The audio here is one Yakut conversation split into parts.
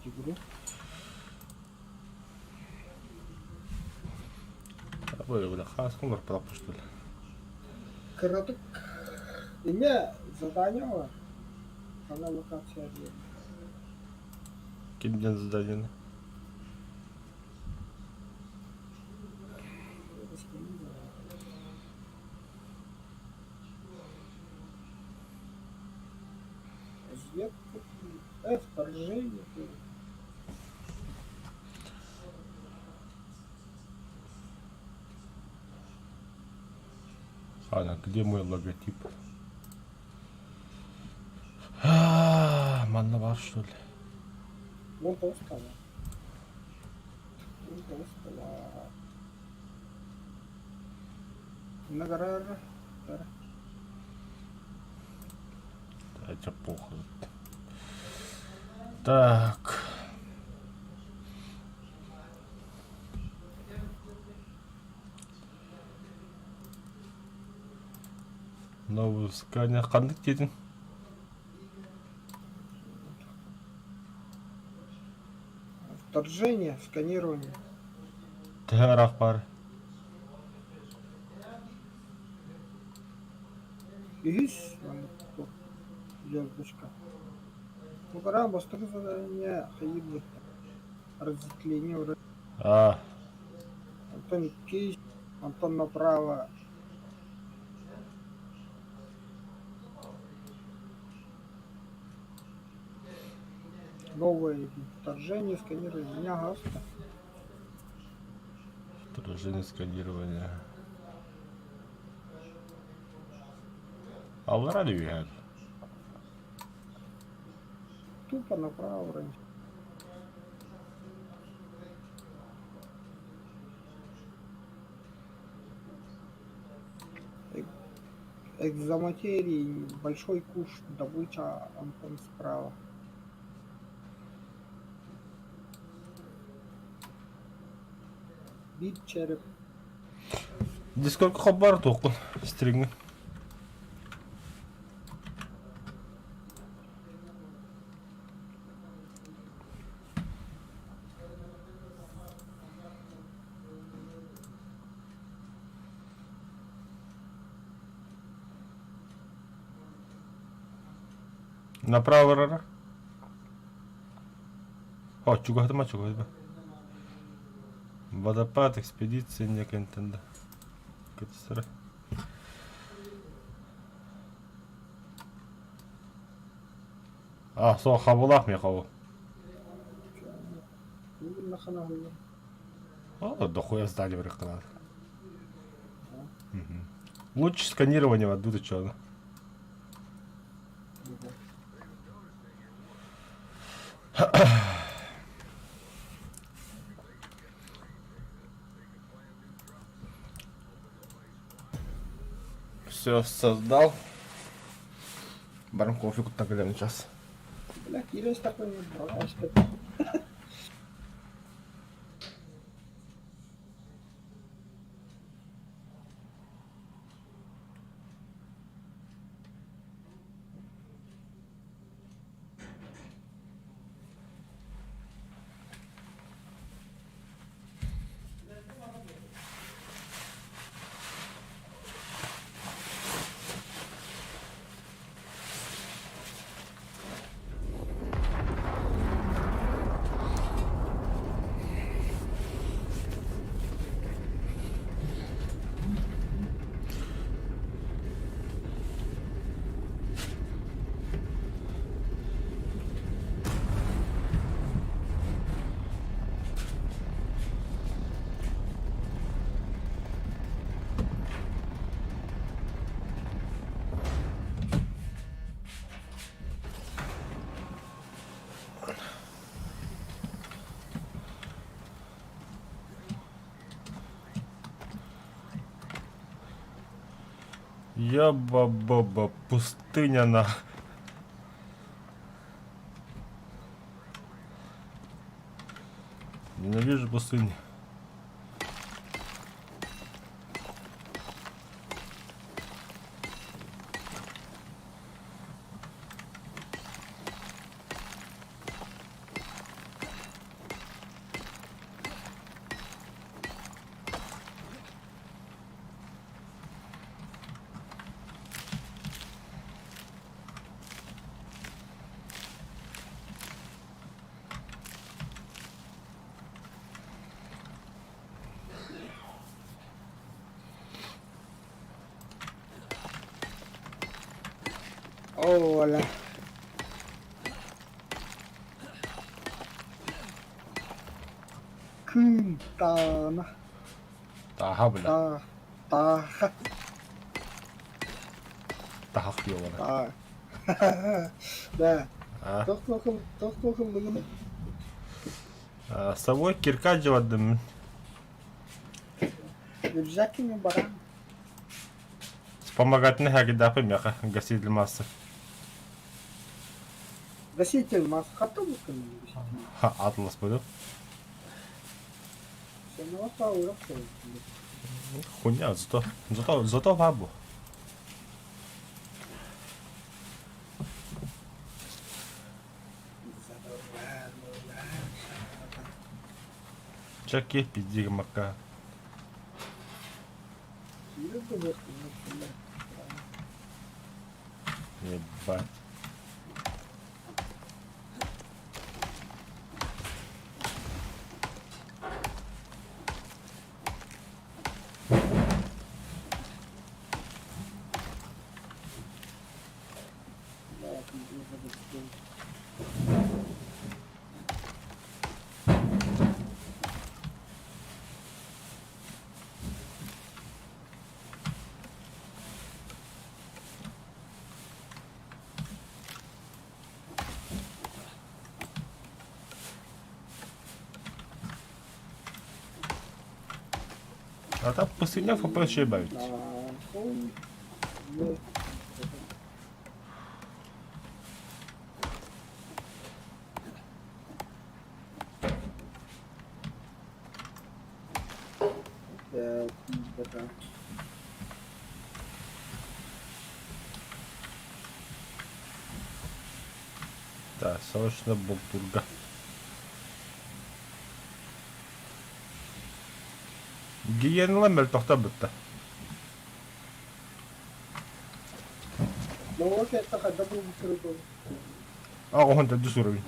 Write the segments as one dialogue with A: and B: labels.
A: Игру.
B: Бля, хааскын барпалаппа что ли?
A: Кыратык эмиэ задание бар. Ана локация диэн.
B: Ким диэн заданиены?
A: Разведка, вторжение.
B: Хана, где мой логотип? Манна бар что ли?
A: Вон толстого. Вон толстого. Награда.
B: Это похуй. Так. Новый сканер ханнык диэтиҥ?
A: Вторжение, сканирование.
B: Төһө ыраах баар?
A: Үһүс звездочка. Бу бастакы задание хайыыр разветвление вроде.
B: А.
A: Антон иккис, Антон направо. Новое вторжение, сканирование. Меня гаста.
B: Вторжение, сканирование. Аллара үһэр.
A: Тупо направо вроде. Экзоматерии, большой куш, добыча, Антон справа. Бит череп.
B: Дискордка хоббар туоххун стриҥҥин. Направо барара. О, чугаһатыма, чугаһатыма. Водопад, экспедиция некэнтэн да. Кытысара. А, со хабылаах миэхэ ол. О, дохуя сдали в Лучше сканирование в аду ты чё? Все создал. Баран кофе куттан кэлэн сейчас.
A: Бля, киирэн такой не
B: Я ба-ба-ба, пустыня на. Ненавижу пустыню.
A: Оля. Кыым таана.
B: Тааһа бля.
A: Таа тааха.
B: Таһах диэҕэ.
A: Таа. Да.
B: А?
A: Туох туох туох ыллыгын?
B: Совой кирка дьабардым.
A: Рюкзак кими баран?
B: Вспомогательный хагидафы меха гаситель массы.
A: Гаситель массы хата букын.
B: Атлас буду. Хуйня, зато, зато, зато бабу. Чаки пизди гамака. Ебать. А там постріляв, а ще бавить. Да, срочно бултурга. Гиенла мөлтөхтө бытта. Аҕыһын төрдүс уровень.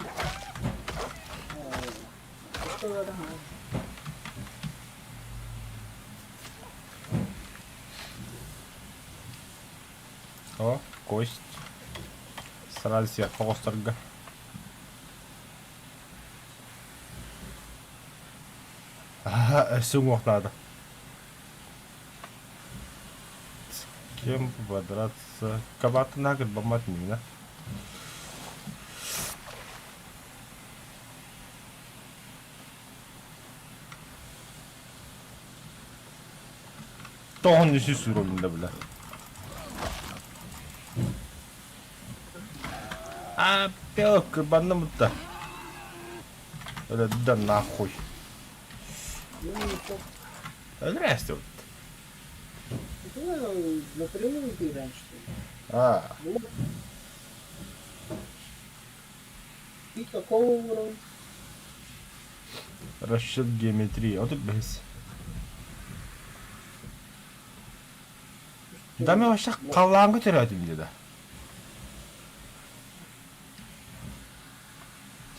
B: О, кость. Сразу сверху оҕустарга. Өссө уҥуох наада. С кем подраться? Кабатына кырбаммат иннинэ. Тоҕон үсүс уровеньда бля. А, пел кырбанным да. Да нахуй. Здрасте.
A: Напрямую играем, что ли?
B: А.
A: Ты какого уровня?
B: Расчет геометрии. Вот и без. Да мен вообще халлааҥҥа төрөөтүм дии да.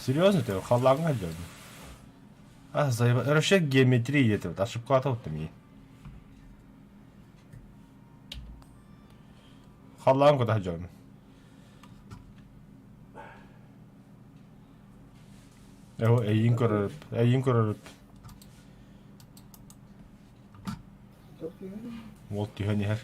B: Серьезно ты халлааҥҥа дьон. А, заеба. Расчет геометрии диэтэ вот ошибкалата вот мии. Халлаан куда дьон. Эho эйин көрөрүп, эйин көрөрүп. Уол түһэн иһэр.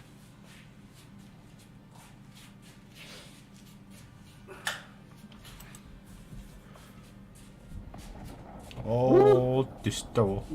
B: Оо, түстэ ол.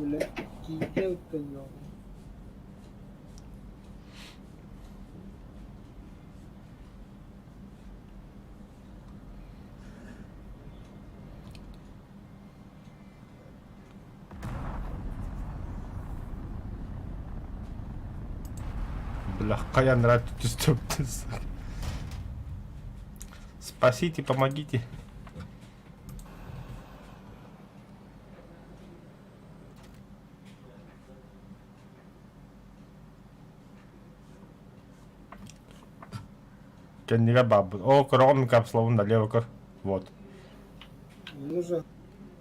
B: Бля, хайа түстүптүс. Спасите, помогите. Кэннигэр баабыт. Оо, көрөҕүн капсулабын налево көр. Вот.
A: Нужно.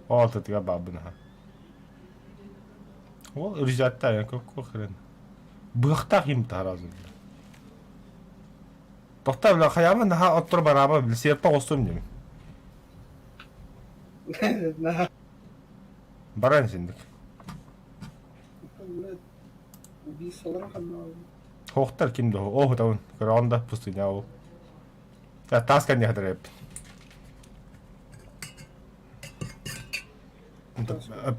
B: Оо, тытыга баабын аха. Ол рюкзактар, какой хрен. Быахтаах им таразы. Тохтоо, бля, хайаама наһаа оттор бараама, бля, сиэрпэ оҕустум диим. Баран синник. Хоохтар ким да оо табын көрөҕүн да пустыня ол. Таас кэнниэ хатар эппит.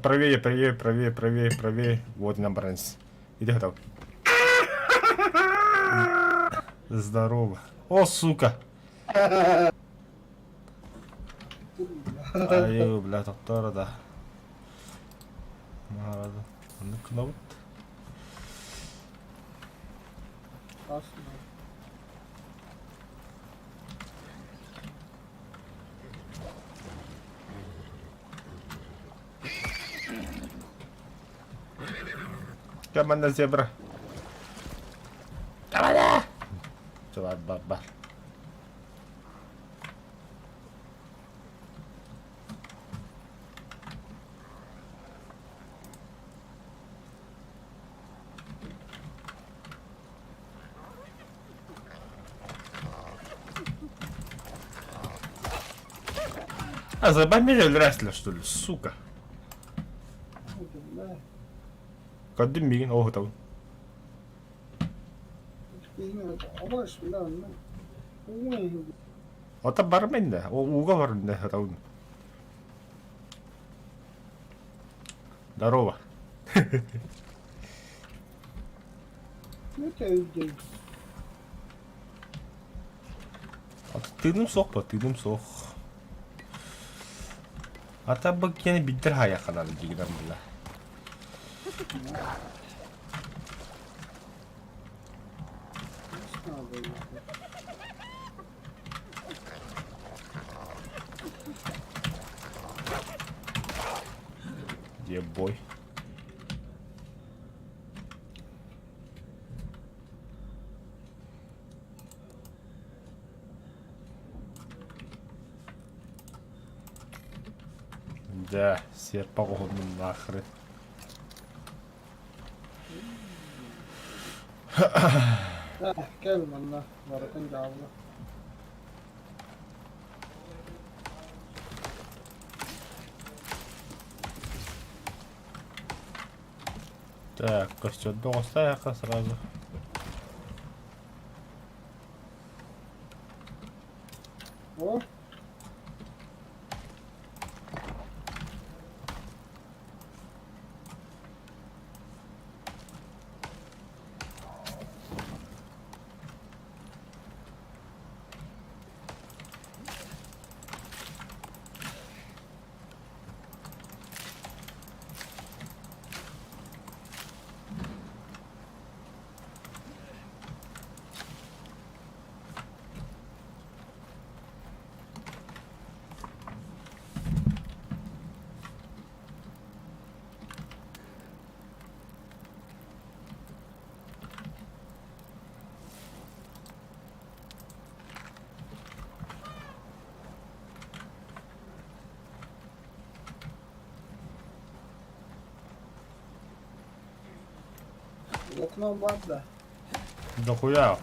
B: Правее, правее, правее, правее, правее. Вот нам баранс. Иди готов. Здорово. О, сука. Айыы, бля, тохтоор да. Маарада. Оннук гынабыт. Команда зебра. Команда! Бар, бар, бар. А заебать өлөрөөсүлэр что ли, сука. Көрдүм миигин оһутабын. Ото бармын да, ууга барым да сытабын. Здорово. Тыыным суох ба, тыыным суох. Ата бу киэни билдер хаайахханан дигинэн була. Ебой. Дьэ, сиэрпэ оҕуһуннум нахрен.
A: Кэл манна, барытын дьаалла.
B: Так, костер оҕустаайахха сразу.
A: О, Окно бар да.
B: Дохуя.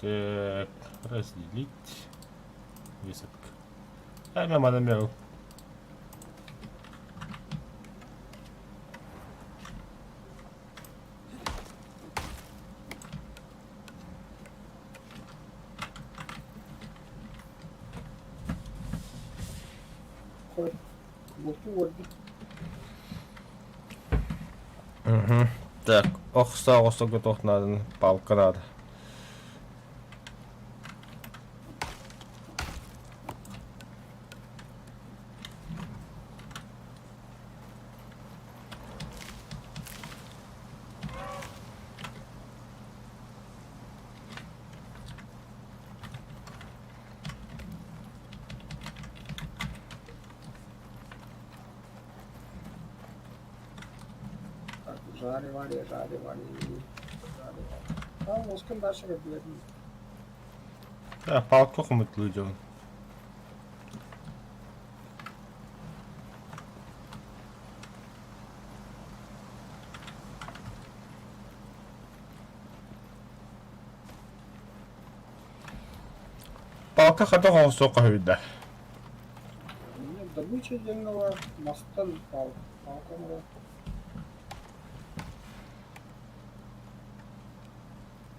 B: Так, разделить. Высадка. Ай, мама намерил. Угу. Так, ох, саа туох нааданы, палка наада.
A: Так, жари, вари, жари, вари, жари, вари. Там мозгом дальше как
B: Да, палка хомутлуу дьон. Палка хата оҥостуохха үһү да?
A: Добыча диэҥҥэ баар мастан палка оҥорор.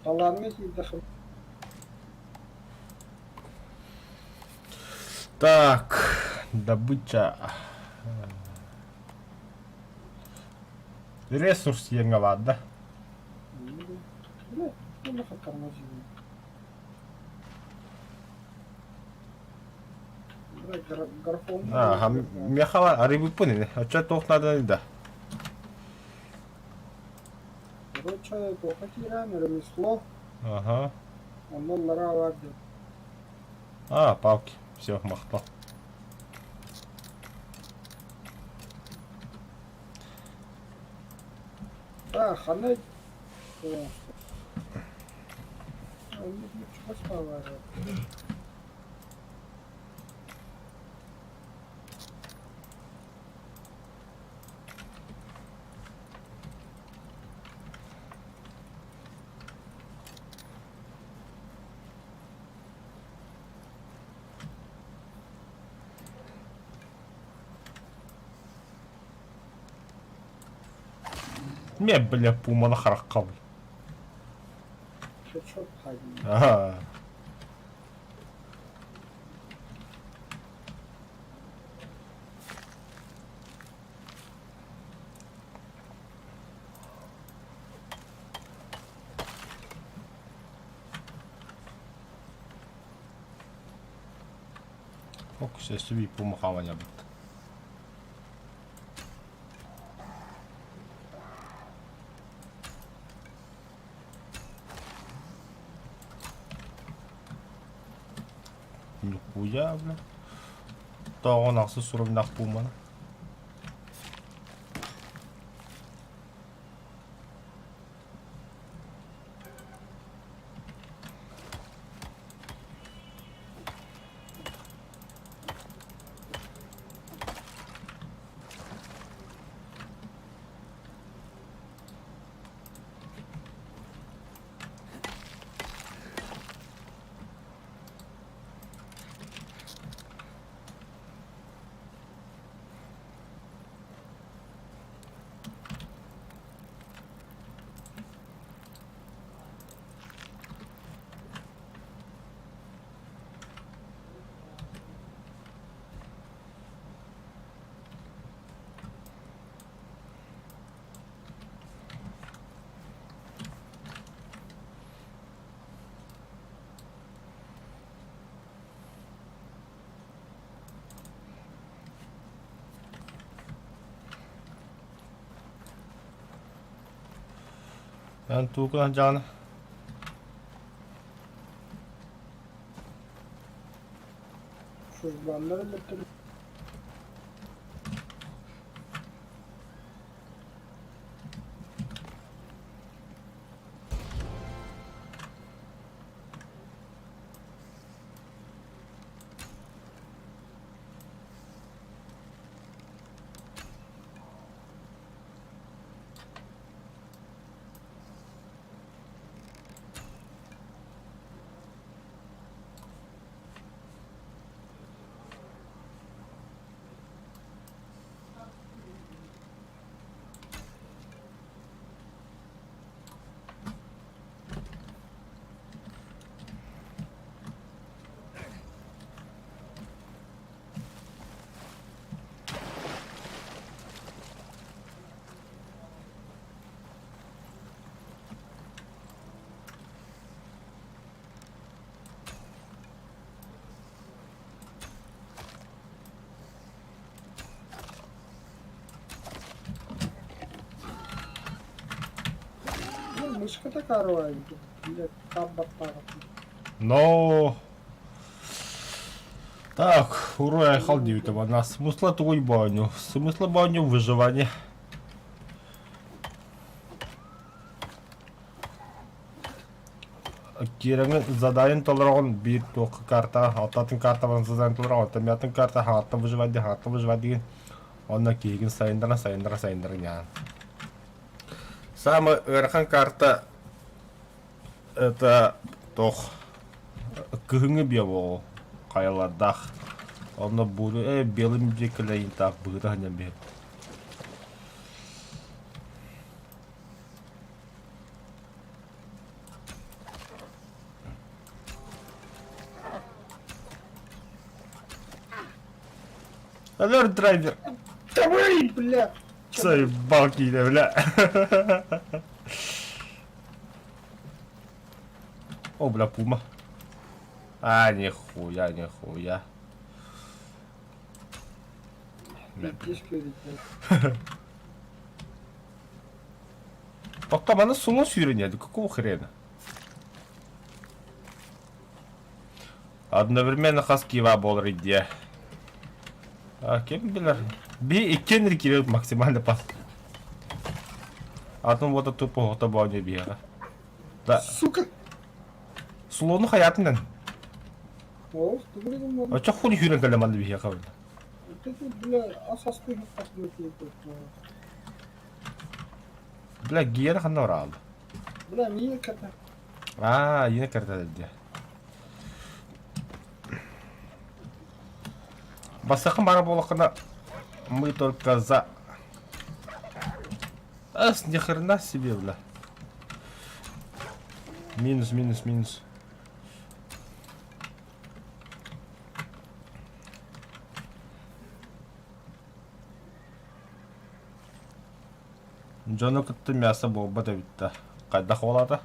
A: Талааҥҥа киирдэххинэ
B: Так, добыча. Ресурс диэҥҥэ баар да? Ааха, миэхэ арыйбыппын ини. Оччо туох нааданы да.
A: Короче, туохха киирэн ремесло,
B: Ага.
A: онно ыллара баар диэн.
B: А, палки. Все, махтал.
A: А, ханна Чугас баар.
B: Мэ, бля, пуманы харахха Ага. Ок, өссө биир пума хааланньабыт. Нихуя, бля. Тоҕон ахсыс суругнаах пуманы. Эн тугу гына
A: Службаннар өлөртөр Мышката каруа
B: Но Так, уруй айхал диэбитэ манна смысла тугуй боонньуу? Смысла боонньуу выживание. Киирэҥҥин заданиен толороҕун биир туохха карта, алтатын картабын заданиен толороҕун, оттон мятын карта хаҥаттан выживать диэн, хаҥаттан выживать диэн онно киһигин сайыннаран, сайыннаран, сайыннаран иһэҕин. Самый ыарахан карта это туох кыһыҥҥы био буолуо. хайалардаах. Онно бууру э белый медведь кэлэйин таах быһыта сынньан биһин. Алло, драйвер.
A: Давай, бля!
B: Заебал киинэ, бля. О, бля, пума. А, нихуя, нихуя.
A: Пиздец, блядь.
B: Потом она с ума сүйренеді, какого хрена? Одновременно хаскива болар идея. А кем билэр? Би иккиэн киирэр максимально пас. Атын вот тупо оҕото боонньу биһиэхэ. Да.
A: Сука!
B: Слону хайатынан.
A: О, ты блин,
B: Очо хули хүрэн кэлэ манна биһиэхэ.
A: Вот это, бля, асасты
B: Бля, гиена ханна бараалла?
A: Бля, мия кота.
B: Аа, иэнэ кэртэ дии. Бастакы бара буоллаххына мы только за. Ас, ни хрена себе, бля. Минус, минус, минус. Дьону кытта мясо буолбат эбит да. Хайдах буолаата?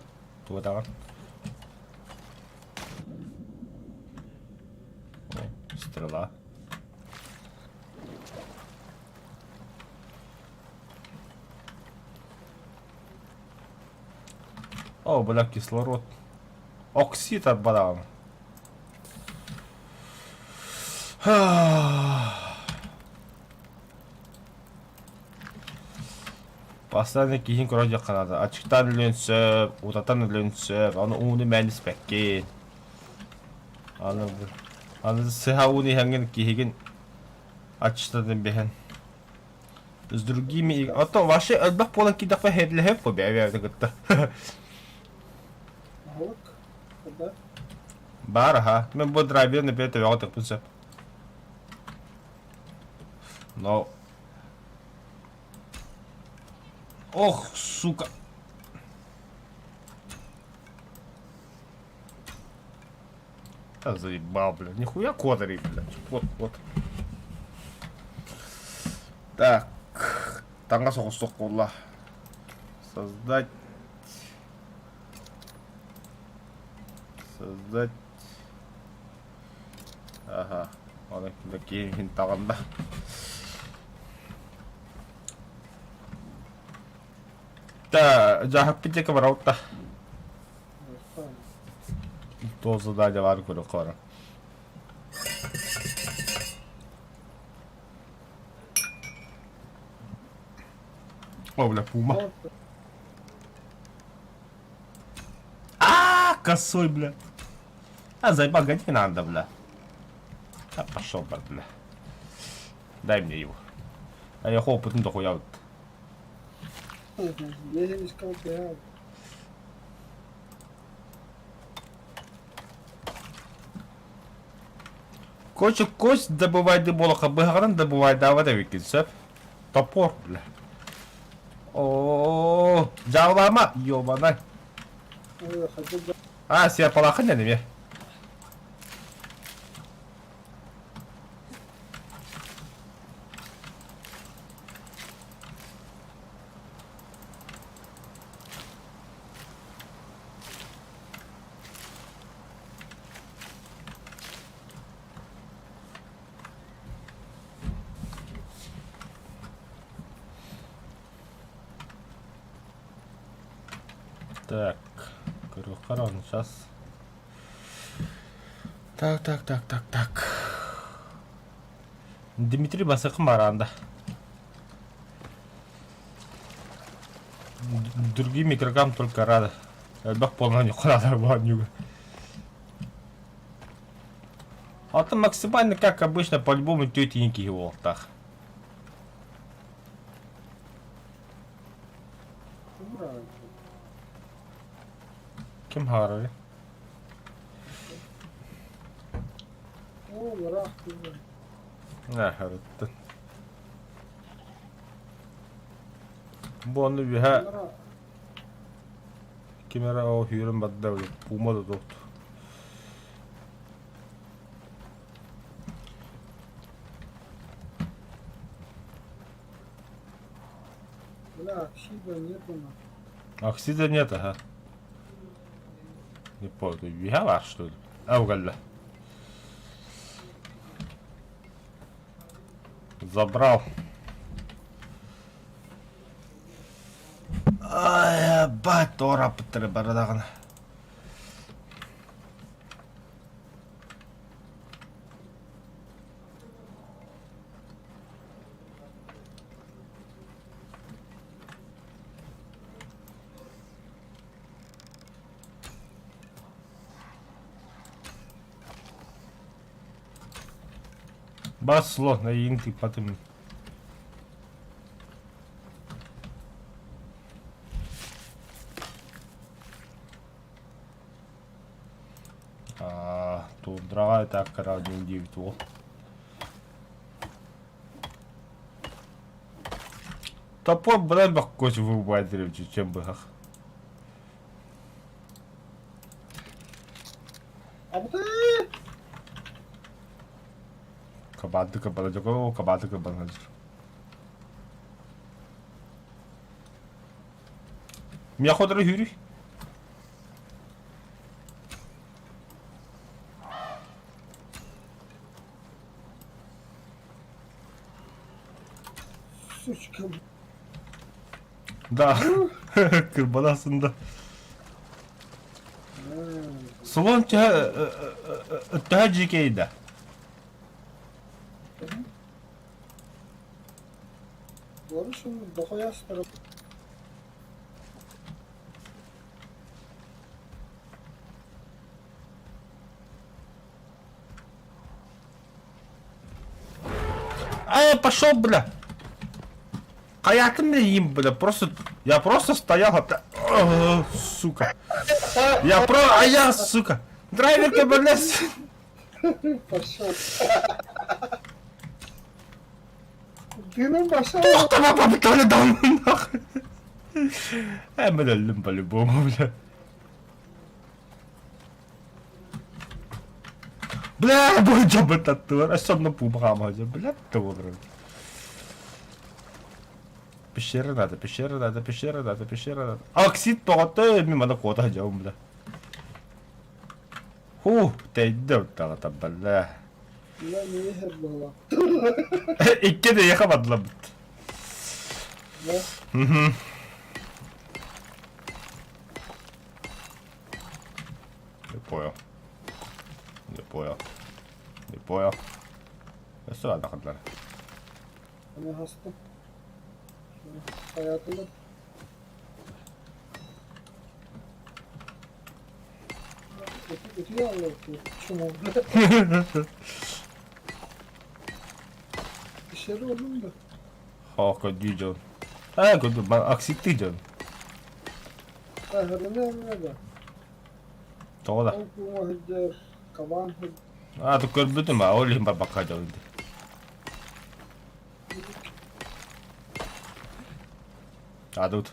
B: Тугу даҕан? Стрела. О, бля, кислород. Оксид арбадаҕын. Бастаан киһин көрө диэххэ наада. Аччыктаан өлүөн сөп, утатан өлүөн сөп, аны ууну мээнэ испэккин. Аны аны сыһа ууну иһэҥҥин киһигин аччыктанан биһэн. С другими а то вообще элбэх буолан киирдэхпэ хэрлэһэ по бэйэ кытта.
A: Аһылык. Да.
B: Баар аха. Мен бу драйвер например төбөҕө тыкпын сөп. Но Ох, сука. Да заебал, бля. Нихуя козырей, блядь. Вот, вот. Так. Таҥас оҕустук буолла. Создать. Создать. Ага. Оны киһин таҕында. Та дьаһаппыт диэки барабыт да. Туох задание баар көрүөххэ баран. О, бля, пума. А, косой, бля. А, заебал, гони надо, бля. А, пошел, брат, бля. Дай мне его. А я опытын дохуя вот.
A: Я искал тебя.
B: Короче, кость добывайды буолахха быһаҕынан добывайдаабат эбиккин сөп. Топор, бля. О, дьаалаама, ёбанай. А, сиапалаахын эмиэ. Так, көрүөххэ эрэ сейчас. Так, так, так, так, так. Дмитрий Басыкын бараанда. Другим игрокам только рада. Элбэх буолан юханалар буолан А то максимально, как обычно, по-любому тетенький уолтах. Ким хаарары?
A: Оо, ыраах тыын.
B: Ааһарыттан. Бу онно үөһэ ким эрэ ол сүүрэн барда пума да туохту.
A: Бля, оксида нету на.
B: Оксида нет, ага. Не понял, үөһэ баар что ли? Ау кэллэ. Забрал. Ай, ебать, туораппыттара бары даҕаны. Бас слон, эйигин тыыппатым. Аа, тундраҕа так кыра диэбит уол. Топор бынан баккоч вырубай чем быһах. Кабааты кабана жок, кабааты кабана жүр. Миэхэ отыра сүүрүй.
A: Сучка.
B: Да, кырбана астында. Слон төһө дьиикэйдэ? Эй, пошел, бля! Хайаатын им, бля, просто... Я просто стоял, а О, сука. Я про... А я, сука. Драйвер кабанес.
A: Пошел. Ты нам пошел.
B: Туох попытали дал нахуй. Э, бля, өллүм по-любому, бля. Бля, бу дьабытаттылар. Особенно пумаҕаама бля, туолар. Пещера надо, пещера надо, пещера надо, пещера надо. Оксид тоҕото мин маны куота сылдьабын бля. Ху, тэйдэ ортаҕата бля.
A: Я не иһэр буолла.
B: Икки да ехе бадлабыт.
A: Да?
B: Мгм. Не понял. Не понял. Не понял. Өссө баардахтар.
A: Аны хастым. Хайатылар. Утуйаллар чуму. Ишери олум да.
B: Хоо көрдүү дьон. Аа көрдүү аксиктыы дьон.
A: Аһарына эмэ да.
B: Тоҕо да?
A: Ол куума сылдьар, кабаан сылдьар.
B: Аа көрбүтүм аа ол иһин барбакка дьон. А тут.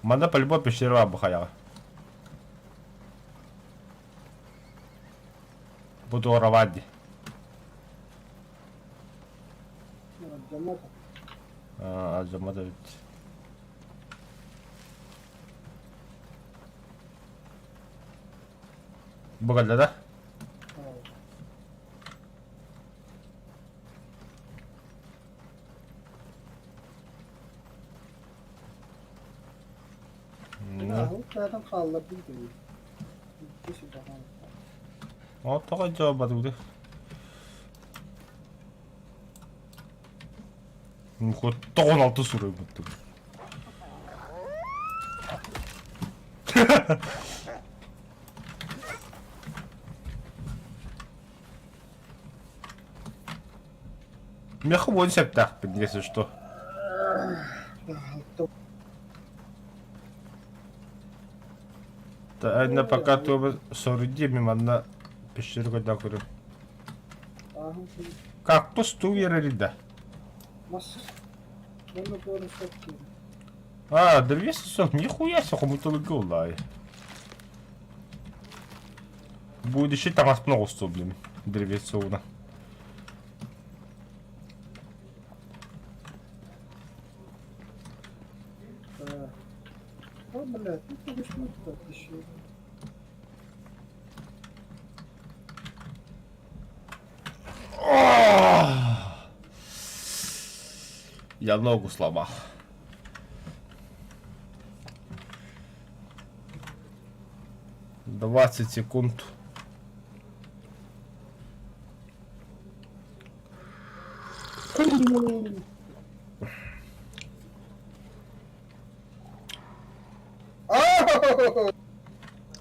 B: Манна по-любому пещера баар бу хайаҕа. Бу туора дии.
A: Алдьаммат.
B: Аа, алдьаммат эбит. Бу кэллэ да?
A: Аһылык хааллардым кини.
B: О, тоҕо дьообатыбыты? Тоҕон алты суруйбуттум. Миэхэ уон сөптөөхпүн, если что. Та пока то соруди манна пещеру когда көрөр. Кактус туу биэрэрий да? А, древесный сок, нихуя себе, хомуталыга улай. Будущий таҥаспын оҕусту, блин, древесный
A: О, блядь, ну ты еще.
B: Я ногу сломал. 20 секунд.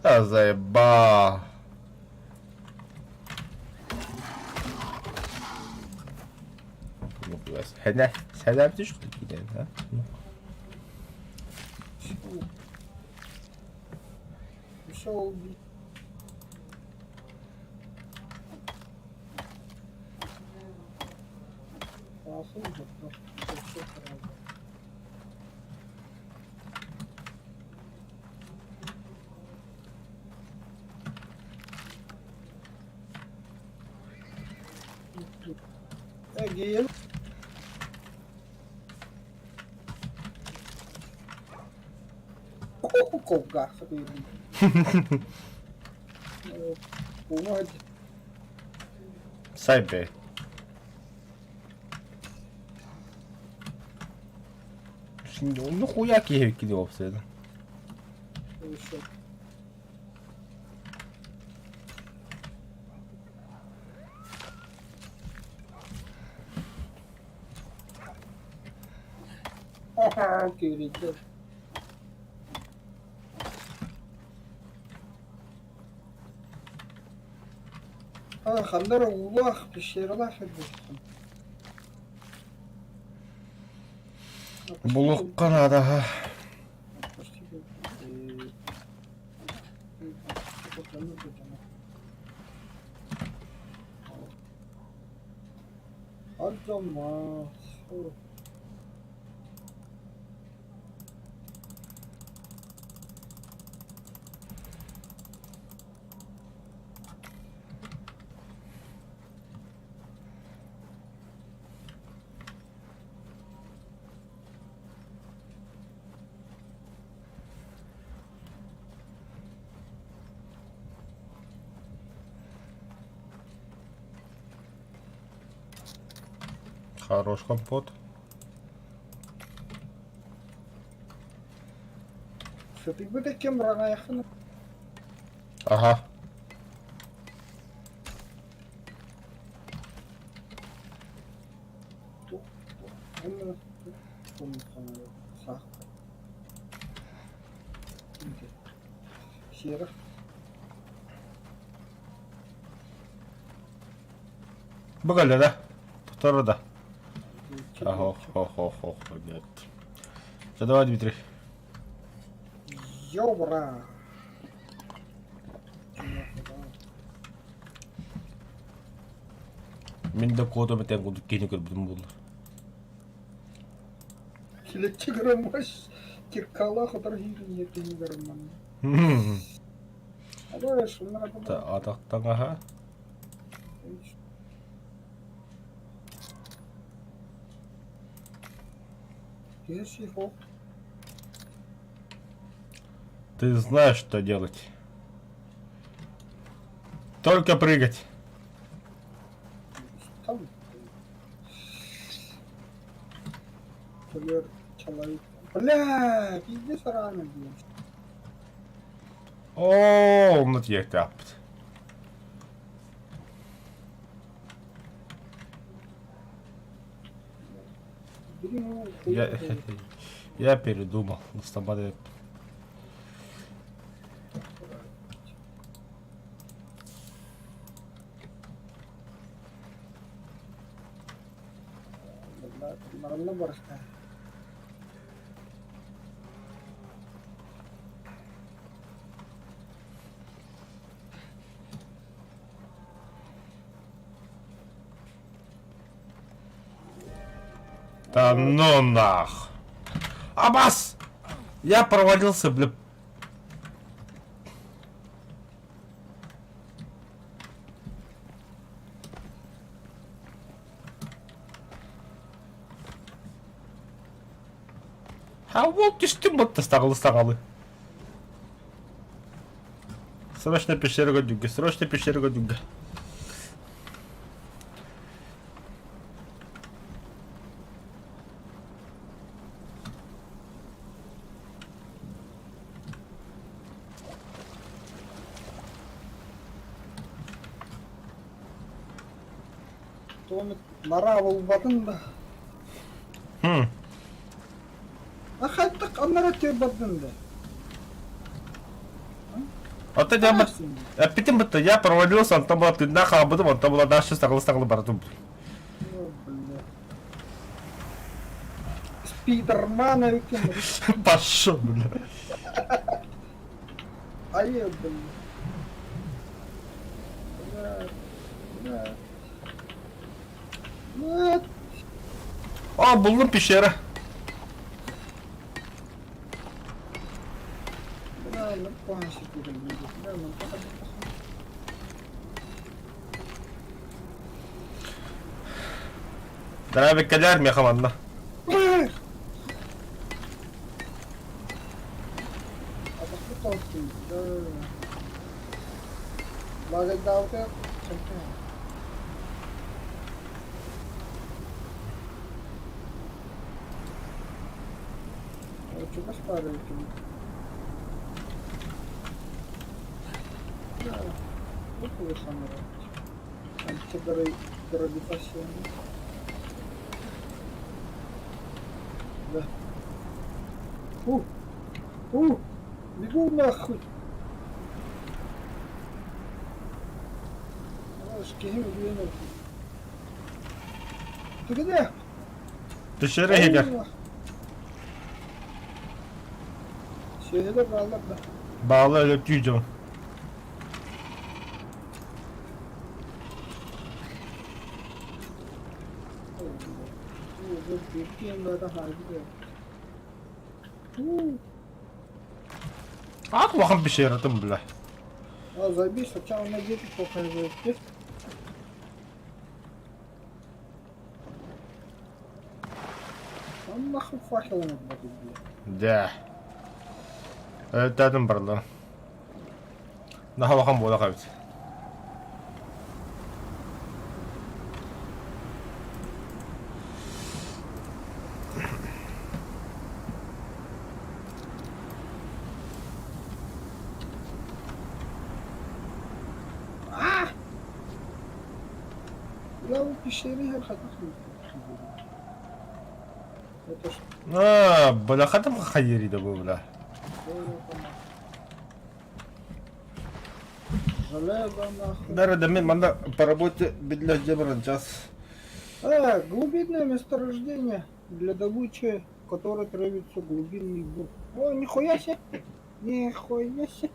B: А заеба. Ну, Сәләм, сәләм төштө килә, да?
A: Ушел убить. Again. Кулгаах сатыырбын.
B: Сайбе. Нихуя киһи киһи уопсайда.
A: Киирдэ. Ханна эрэ уулаах, пещералаах эрбэттим.
B: Булуохха наада.
A: Артема.
B: Хорош компот.
A: Сытыйбыт кем раҥайаххын
B: Ага.
A: Сиэрэх
B: Бу да? Туттар да. Ах, ох, ох, ох, нет. Все, давай, Дмитрий.
A: Ёбра!
B: Мин да куотум этэн курдук киһини көрбүтүм буоллар.
A: Килэччи граммаш киркалаах утары киһини грамман.
B: Атахтаҥаһа. Ты знаешь, что делать. Только прыгать.
A: Там человек. Бля, пиздец рано, блин.
B: Оо, онно тиийиэхтээхпит. Я, я передумал. Устамады.
A: Манна барыста.
B: Да ну нах. Абас! Я провалился, бля. Ha вот түстүм бытта саҕалы-саҕалы. Срочно пещерага дүгге, срочно пещерага дүгге.
A: Туом нара булбатын да.
B: Хм.
A: А хайдах аннара тиэрбаттын да.
B: Оттон я эппитим бытта, я провалился, онтон была тыыннаах хаалбытым, онтон была дальше саҕалы-саҕалы барытым.
A: Спидерман эбиккин.
B: Пошел, бля.
A: Айы, блин. Бля, бля. Бля.
B: А, буллум пещера.
A: Бля, ну пахнет, бля, ну пахнет.
B: Драви кэлээр миэхэ манна.
A: Да. У! У! Бегу нахуй! Киһи өлүөн Ты где?
B: Пещера иһигэр.
A: Сүөһүлэр бааллар да.
B: Баалы өлөттүү дьон. Аат улахан пещератын бля.
A: А, заебись, сначала на 10 показывает. Он нахуй факелом отводит, блядь.
B: Дьэ. Өлөттөөтүм барда. Наһаа улахан буолах эбит.
A: А! Я в пещере Это ж
B: Аа, бля, хатым хайыри да бу бля.
A: Железо нахуй.
B: Дара да мин манна по работе биллэр дьэ час.
A: Глубинное месторождение для добычи, которой требуется глубинный бур. О, нихуя себе! Нихуя себе!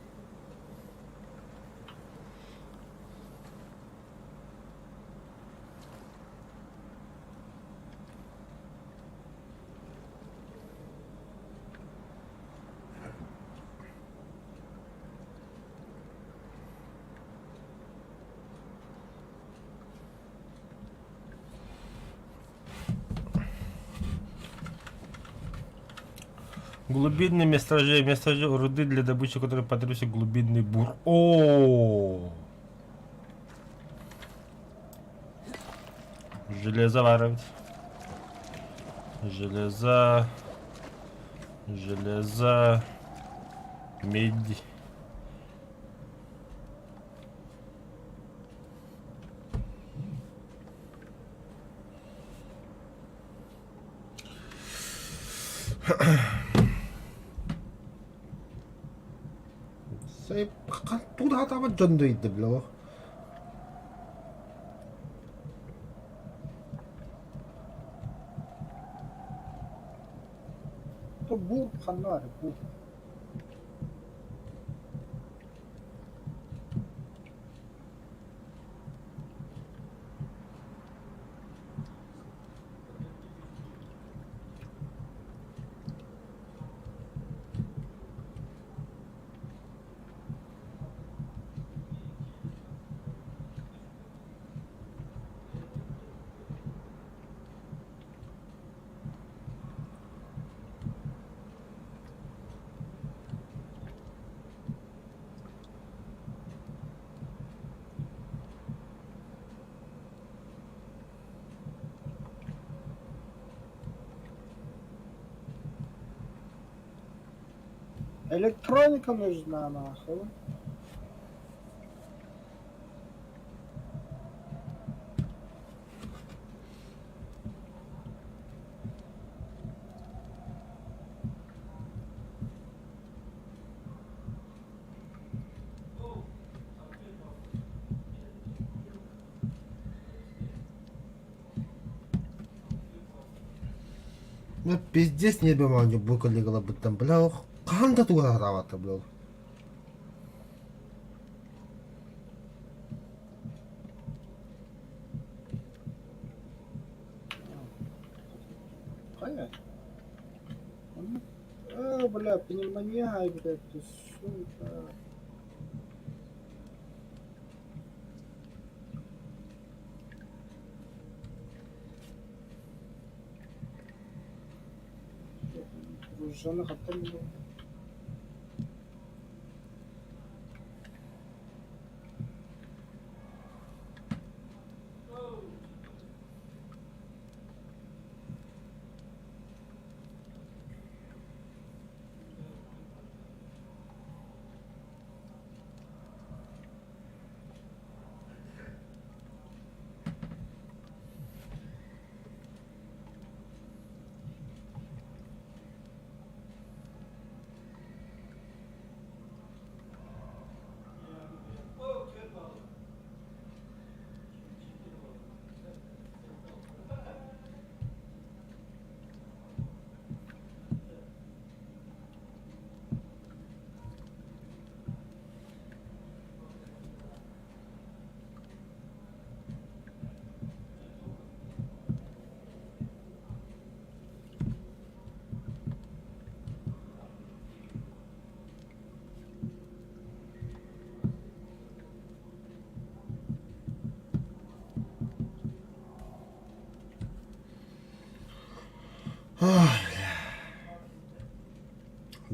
B: Глубинное месторождение, месторождение руды для добычи которой потребуется глубинный бур. О! Железо воровать. Железо. Железо. Медь. Тугу дьон дойду
A: То бур ханнары, бур. Электроника нужна нахуй.
B: Ну, пиздец ньиэрбэм оонньуу бу коллегаларбыттан бля ох хаһан да тугу сатаабаттар бля
A: Хайа? А, бля, пневмония, ай, блядь, ты сука. Жаны хаттан булуо.
B: Ой, бля.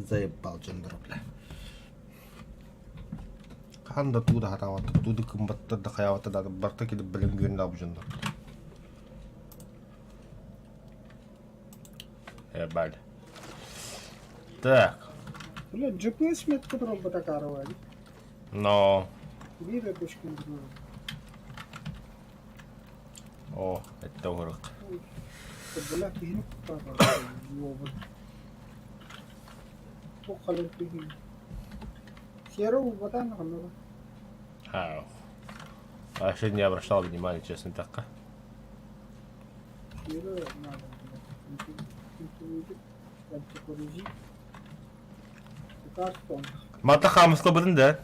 B: Заебал дьонноро, бля. Хаһан да туу да хатаабаттар, туу да кымбаттар да хайаабаттар да барыта кэлip бэлэм үөрэнэ дьоннор. Ебали. Так.
A: Бля, GPS метка турбата каравай.
B: Но.
A: Биир точка
B: О, это урок.
A: Бля, киһини Туох киһи. Сера убатан ханна.
B: А, вообще не обращал внимания, честно так.
A: Сера надо.
B: Мата хаамыска бытын да?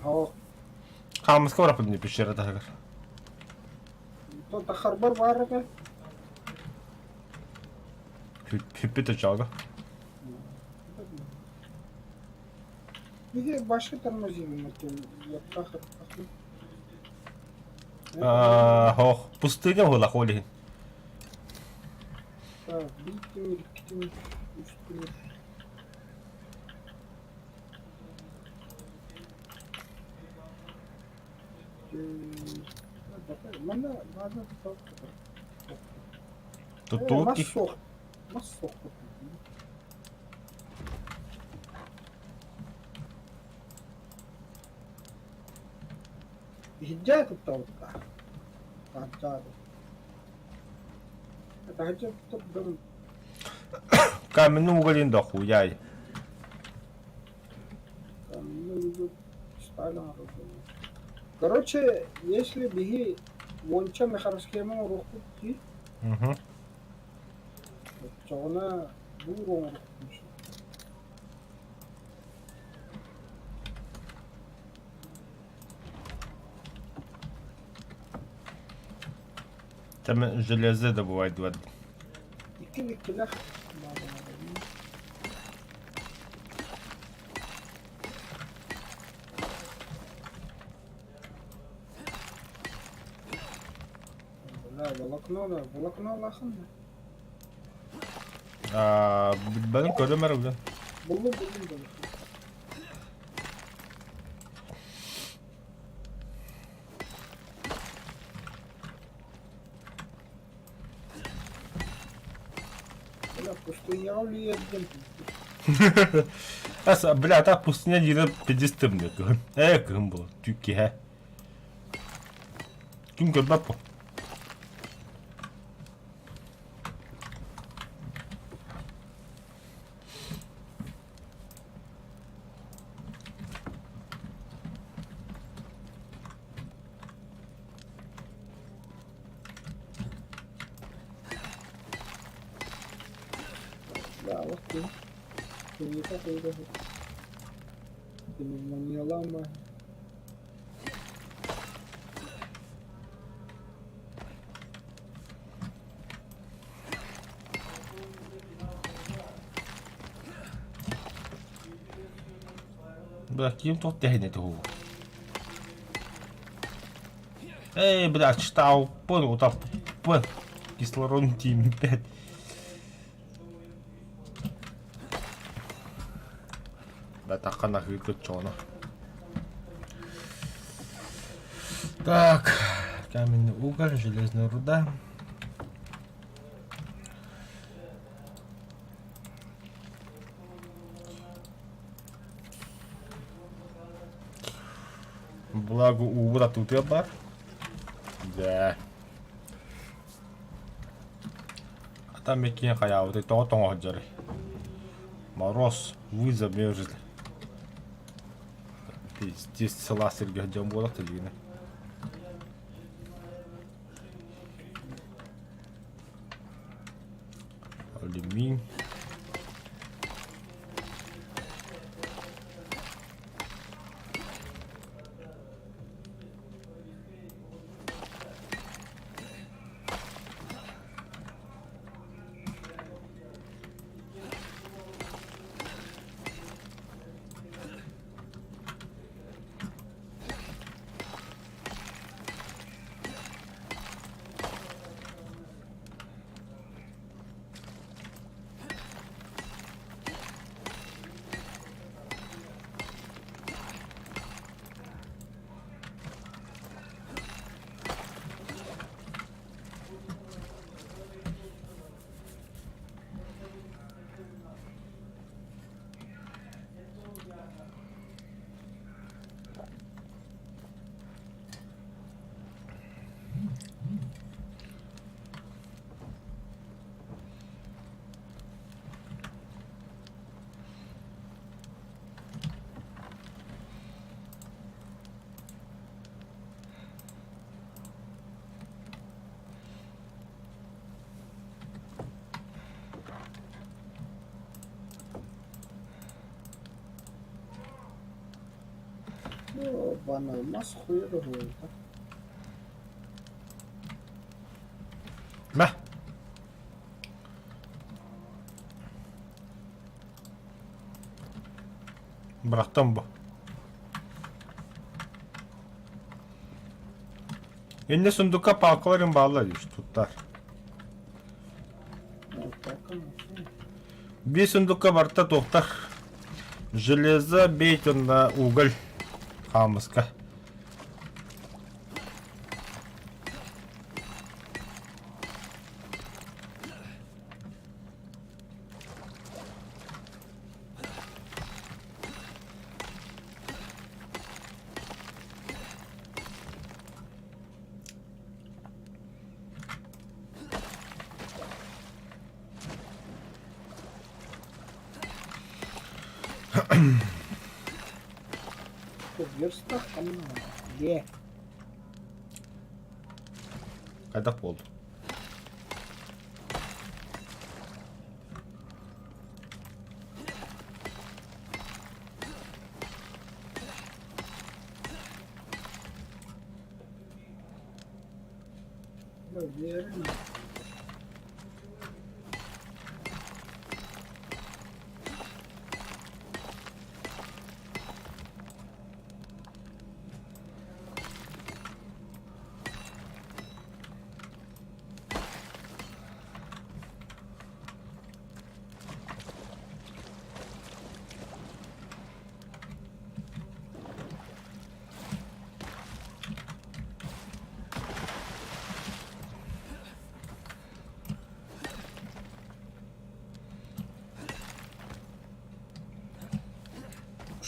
A: Оо.
B: Хаамыска бараппын дии пещера таһыгар.
A: Тахарбар баар этэ.
B: Бүппүт очоого.
A: Биһи башка тормозим
B: Ох, пустыня буолла ол иһин.
A: Так, биир тимир, икки тимир, үс тимир. Манна бааза
B: Туттубут
A: Мас
B: ких
A: суох. Мас суох. Иһирдьээ туттабыт Таһырдьаады. Таһырдьа туттар
B: Каменный уголь дохуяй.
A: Короче, если биһи уонча мехаросхема оҥоруохпут дии, оччоҕуна буур оҥоруохпун сөп.
B: Там железо добывать два.
A: Икки иккилэх Бля, волокно, да, волокно лахын.
B: Бэлэм көрөм эрэ бля.
A: Буллум, буллум, буллум. Бля, пустыня үлүйэрдим.
B: Ас, бля, так пустыня диирэ пиздец тымныы кыһын. Ээ, кыһын буолар, түүк киэһэ. Ким көрбөт бу?
A: Да, вот ты. Киниэхэ Пневмониялаама.
B: Бля, ким туох тэһинэ туһу? Эй, бля, аччыктаабыппын, утаппыппын. Кислород тиийбэт. Батахха наһыыкыт чооно. Так, каменный уголь, железная руда. Благо уубут атыытыа бар. Дьэ. Там меккиин хайаабытай тоҕо тоҥо сылдьарый? Мороз, вы замерзли. Пиздец, сылаас сиргэ сылдьан буолар тилигинэ. Алюминий.
A: Бана мас хуйа да хуйта.
B: Мэ. Бырахтым бу. Иннэ сундукка палкаларын бааллар туттар. Биир сундукка барыта туохтар. Железо, бейт уонна уголь хаамыска.
A: Верстак Где?
B: Хайдах буолду?
A: Верно.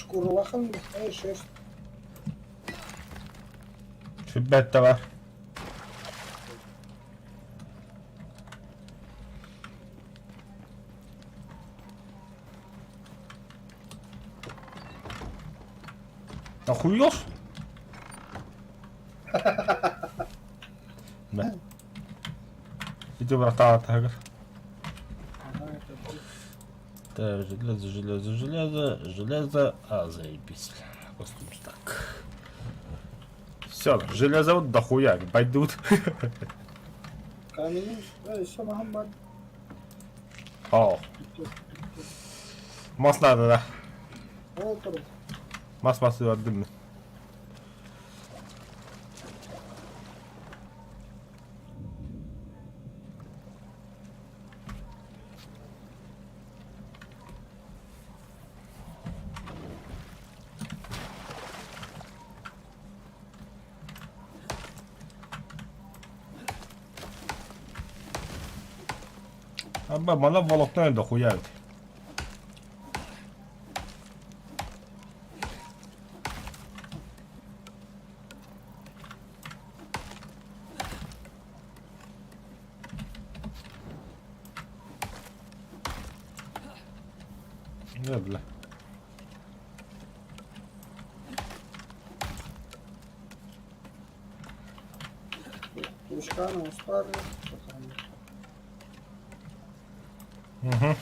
A: Шкуралахан шерсть.
B: Сүрбэт да бар. Охуешь? Да. Иди врата тагыр. Так, железо, железо, железо, железо. А, заебись. Костюм так. Все, железо вот дохуя, пойдут.
A: Камень, еще маһым бар.
B: О, мас надо, да.
A: Ол турар.
B: Мас мас көрдүм. Аба, мана волокно дохуя ведь. Не, бля.
A: Тушканы устар.
B: Угу.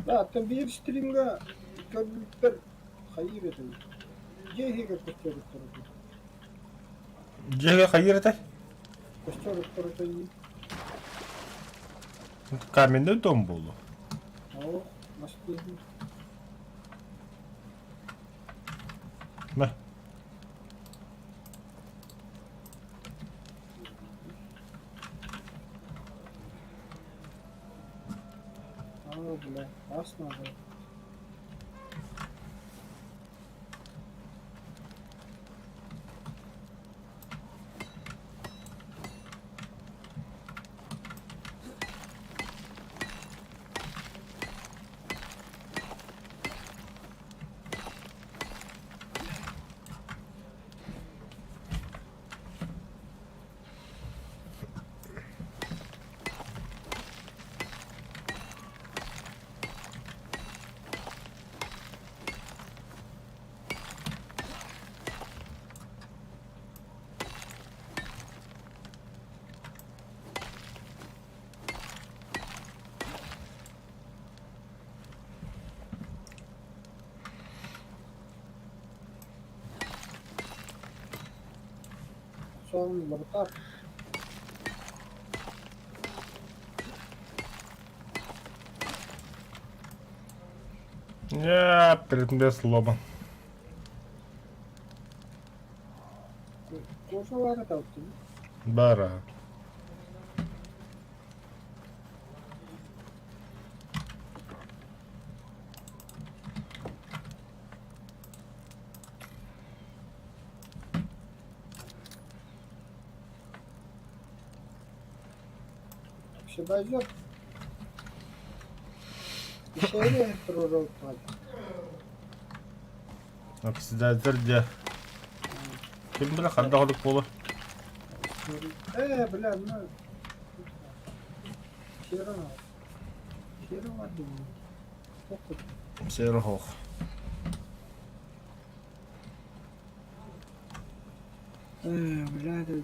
A: Да, оттон биир стримҥа көрбүппэр хайыыр этим. Дьиэ иһигэр көстөр этэ.
B: Дьиэгэ хайыыр этэй?
A: Көстөр этэ
B: Каменный дом буолуо.
A: Оо, мас дии.
B: Мэ.
A: Аа, бля, ас надо. Сон лабытаах.
B: Я предмет сломан.
A: Кофе баара таптым.
B: Бара.
A: Оксидайзер. Серия туруорутаат.
B: Оксидайзер дьэ. Ким билэ ханна ходук буолуо.
A: Э, бля, ну... Сера. Сера бар дии.
B: Сера хоох.
A: Э, бля, это...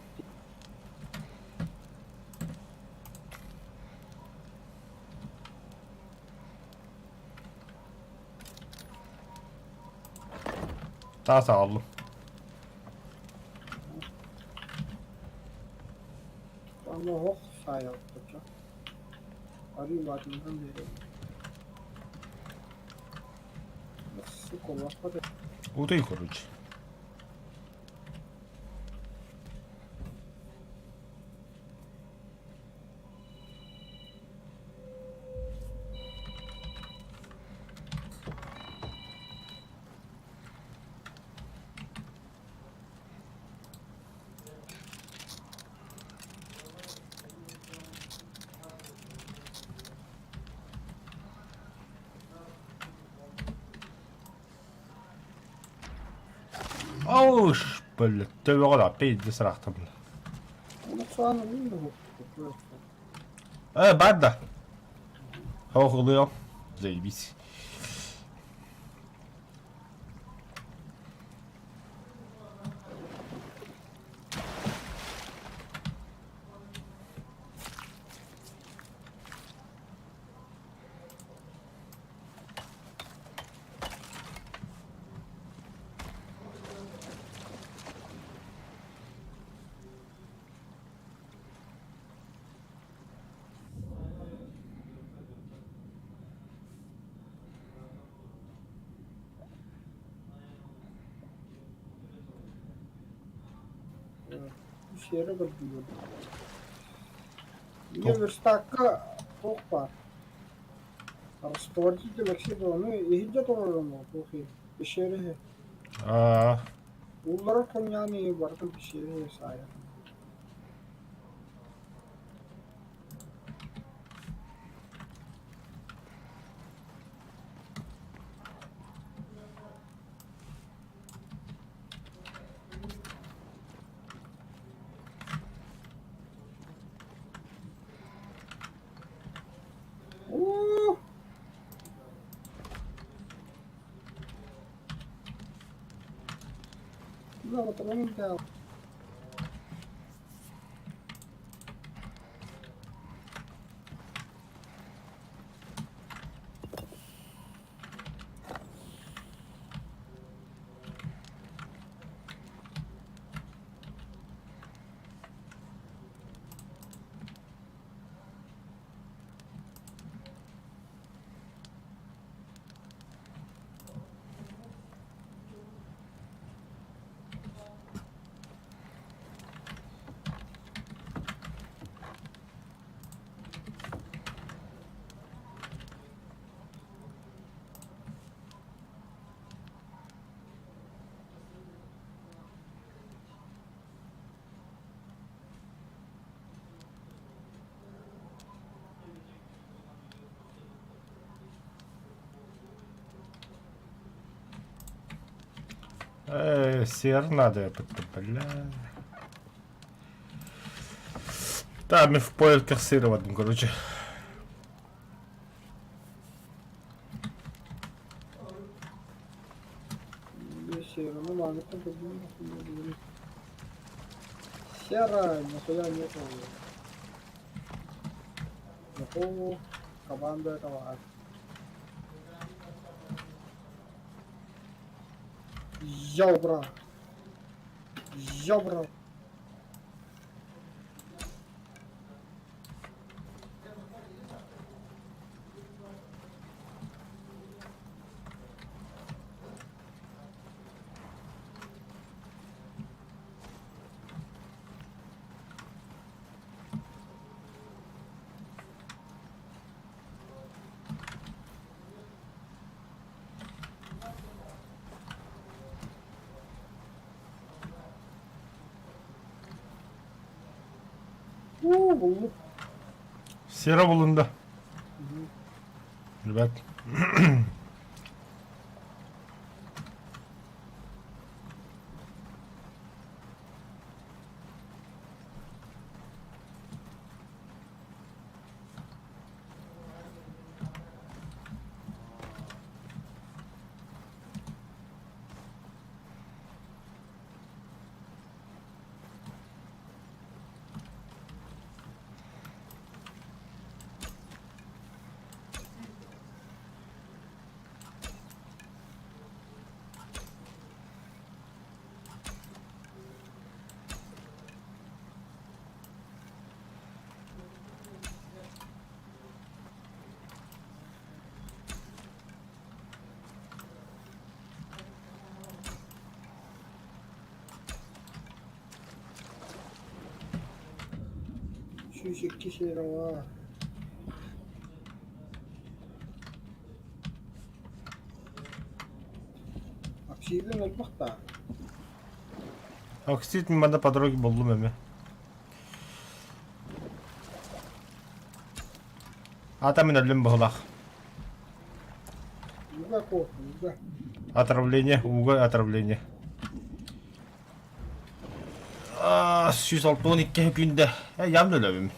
B: Таас аҕаллым.
A: Аны оһох саайалпыча. Арыы улаатыннаран биэрэбин. Сука, лаппа
B: Утуй, короче. Ош, блядь, төбөҕө да пиздец ыраахтым. Э, бар да. Хоһулуйом. Заебись.
A: Сиэрэ көрдүүр. Ийэ верстакка туох баар? Растворитель оксида ону иһирдьэ турар туох пещере
B: Аа.
A: Уулларар хомуйааны барытын пещере саайар. Уу! Да,
B: Сер надо, бля. Да, мы в поисках сыра в одном, короче.
A: Сера нихуя нету. Нахуй команда этого. Ёбра. Ёбра. Уу, буллум.
B: Сера булунду. Ребят.
A: 102 сиэрэҕэ Оксидын элбэх да?
B: Оксид манна по дороге буллум эми. Ата мин өллүм быһылах.
A: Ууга куо, ууга.
B: Отравление, ууга отравление. 162 күндэ. Ям өлөбүм.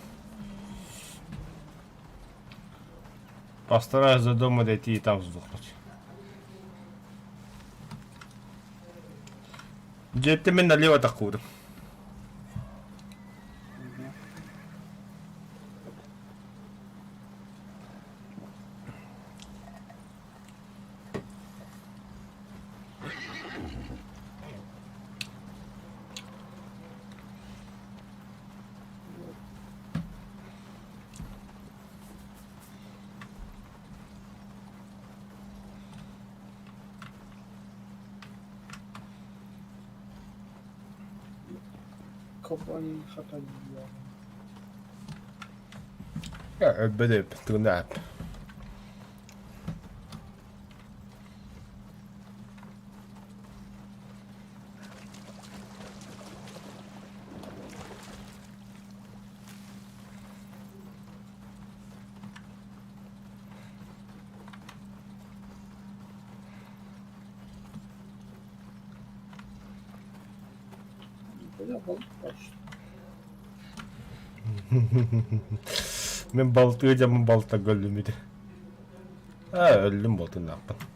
B: Постараюсь до дома дойти и там сдохнуть. Дьиэттэн мин налево таккуурум.
A: Кабан хатайыа.
B: Өлбөт тыгын Мин балтыы дьаммын балта өллүм ити. Аа, өллүм буолтуннаахпын.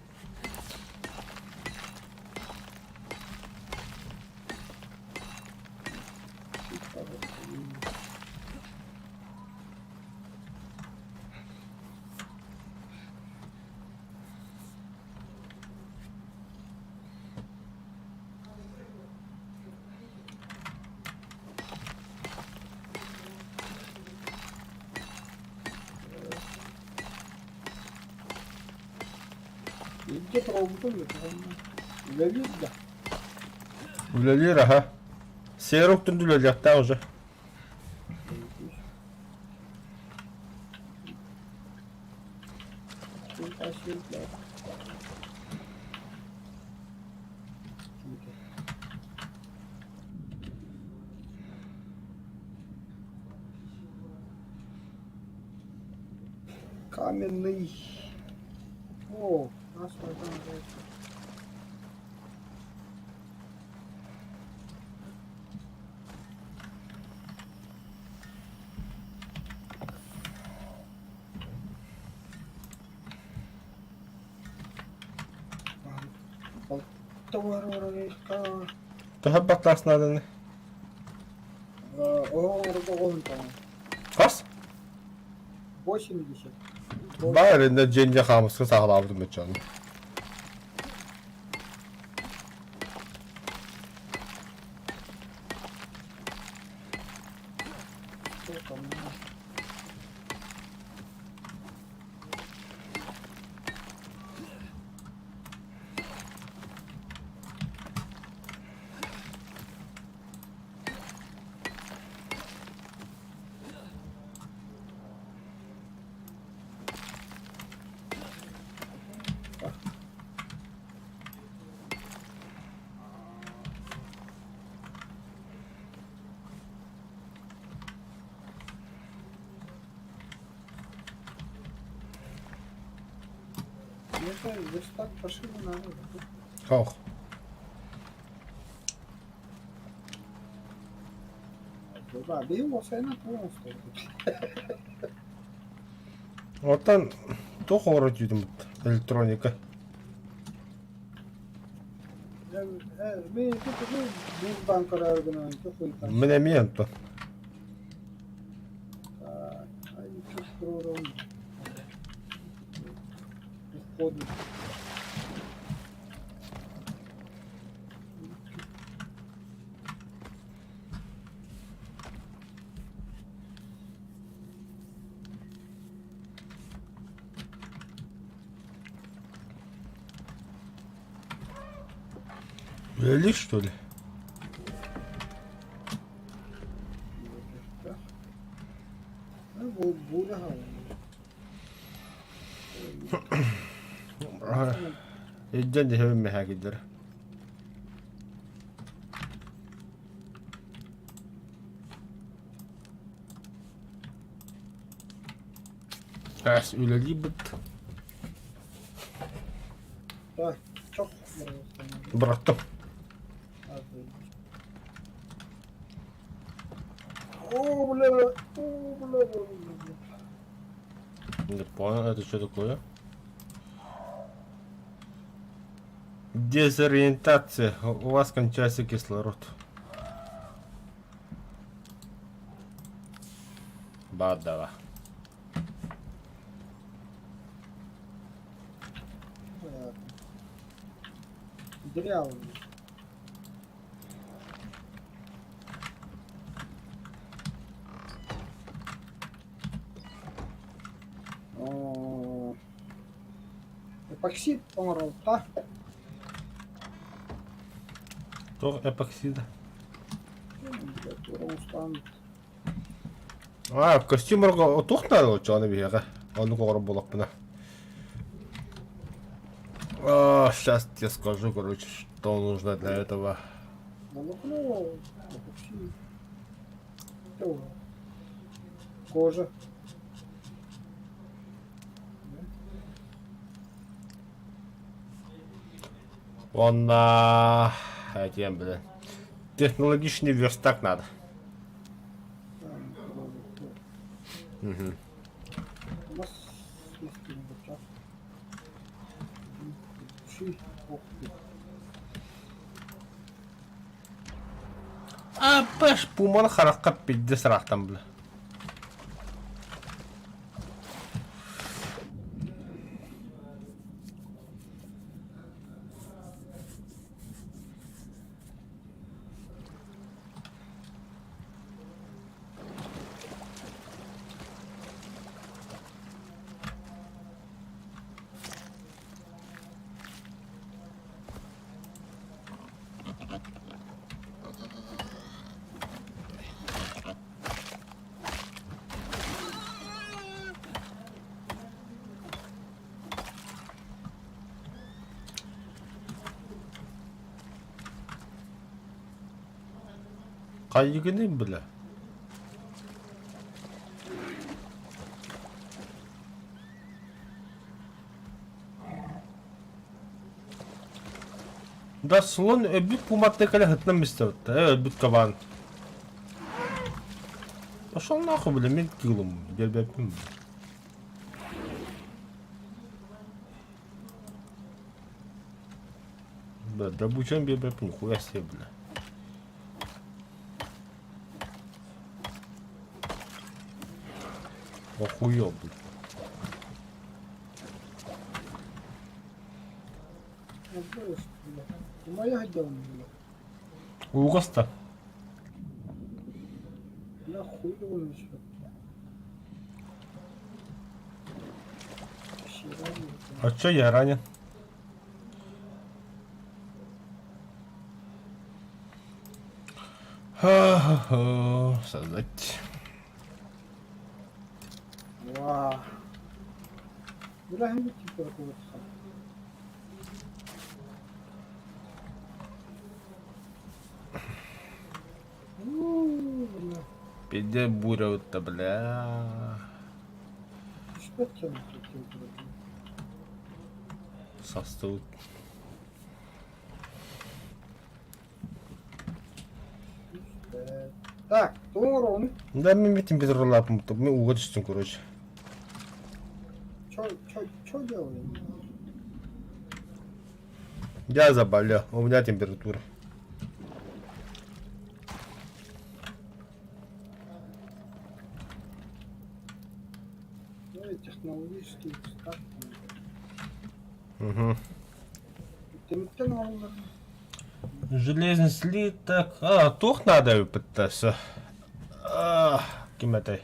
A: Илдьэ тоҕолбутум Үлэлиир да?
B: Үлэлиир аһа. Сиэр уктун үлэлиэхтээх уже.
A: Каменный. О, нас
B: Төһө баттаас нааданы? Хас?
A: 80.
B: Баар инде дьиэнде хаамыска саҕалаабытым баччааны.
A: Верстак пошире надо.
B: Хох. Оттон туох оҥоро түүтүм электроника? Мин эмиэ онтон. Үлэлиир что ли?
A: Буря
B: Илдьэн иһэбин мэһэкидэр. Ас үлэлиибит.
A: Чох
B: Бырахтым.
A: О, бля, о, бля, бля, бля.
B: Не понял, это что такое? Дезориентация. У вас кончается кислород. Бадава.
A: Дрявый. Эпоксид оҥоролта.
B: Туох эпоксида? А, костюм туох наада оччоҕуна биһиэхэ? Оннук оҥорор буоллахпына. А, сейчас тебе скажу, короче, что нужно для этого.
A: Волокно, эпоксид. Кожа.
B: Уонна этиэн билэн технологичный верстак надо. Угу. А пеш пуманы харахха пизде сыраахтан бile. Хайыгыный бile. Да слон өлбүт пуматтай кэлэ сытынан мистебит э өлбүт кабаан. Пошел нахуй, бля, мен кыылым, биэрбэппин. Бля, добычам биэрбэппин, нихуя себе, бля. Охуел, бля. Уугаста. А чё я ранен? Ха-ха-ха. Создать. Пиздец буря-то, бля. Састыбыт.
A: Так, тугун
B: Да мен битим температуралааппын мен ууга түстүм короче.
A: Чё, чё, чё делаем?
B: Я заболел, у меня температура.
A: Ну и технологический верстак.
B: Угу.
A: Түмүктэн оҥоһуллар.
B: Железный слиток. А, туох надо пытаться. А, ким этэй?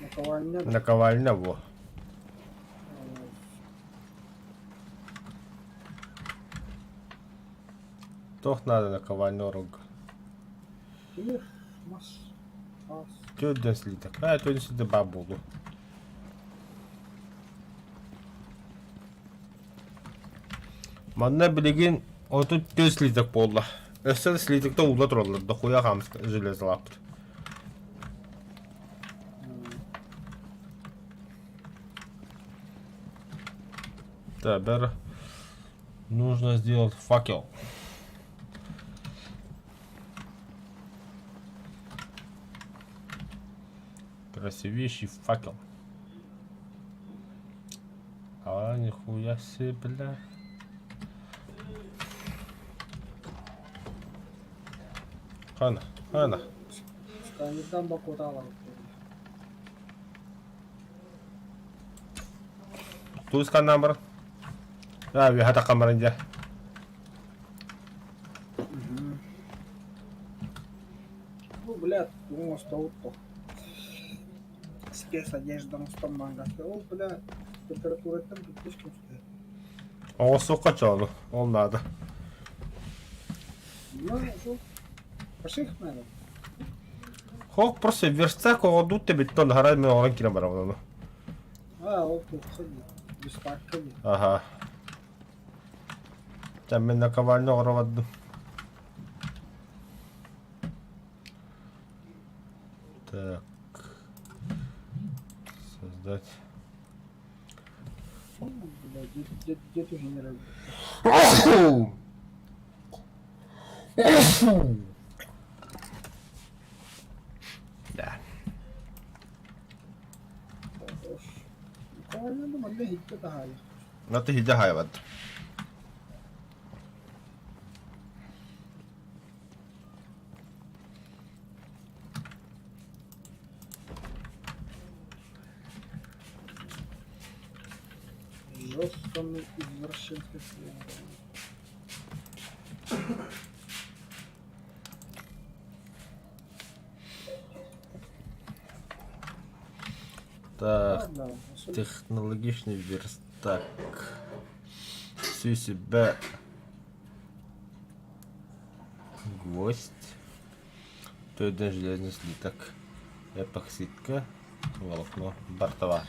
A: Наковальня.
B: Наковальня, во. Туох надо наковальня оҥорорго.
A: Тимир, мас, таас.
B: Төрдөн слиток. А, төрдөн слиток баар буолуо. Манна билигин 34 слиток буолла. Өссө да слитокта уула тураллар, дохуя хаамыска железолаахпыт. Так, бэр нужно сделать факел. Красивейший факел. А, нихуя себе, бля. Хана, хана.
A: Сканердан бакота аламыт.
B: Туус ханнаан баран? Аа, үөһэ таххан баран дьэ.
A: Ну, блядь, оҥостобут то. Спецодежда оҥостон мангасы. Ол, бля, температураттан бүттүс кэмстэй.
B: Оҥостуохха чону, ол наада.
A: Ну, шо, поших надо.
B: Хок просто верстак оҕордуут тэбиттэн хараай мен оҥорон киирэн барабын ону.
A: А, ол туохха дии, беспарка дии.
B: Аха. Чэ мин наковальня оҥоро бардым. Так. Создать.
A: Бля, где, где ты генерал?
B: Да.
A: Наковальня манна иһиккэ таһаайа.
B: Аты хидэ хаайбат.
A: Жёсткий извращенский шлем.
B: Так,
A: Ладно, особенно
B: технологичный верстак. Всю себя гвоздь. Төрдөн железный слиток. Эпоксидка. Волокно. Бортовар.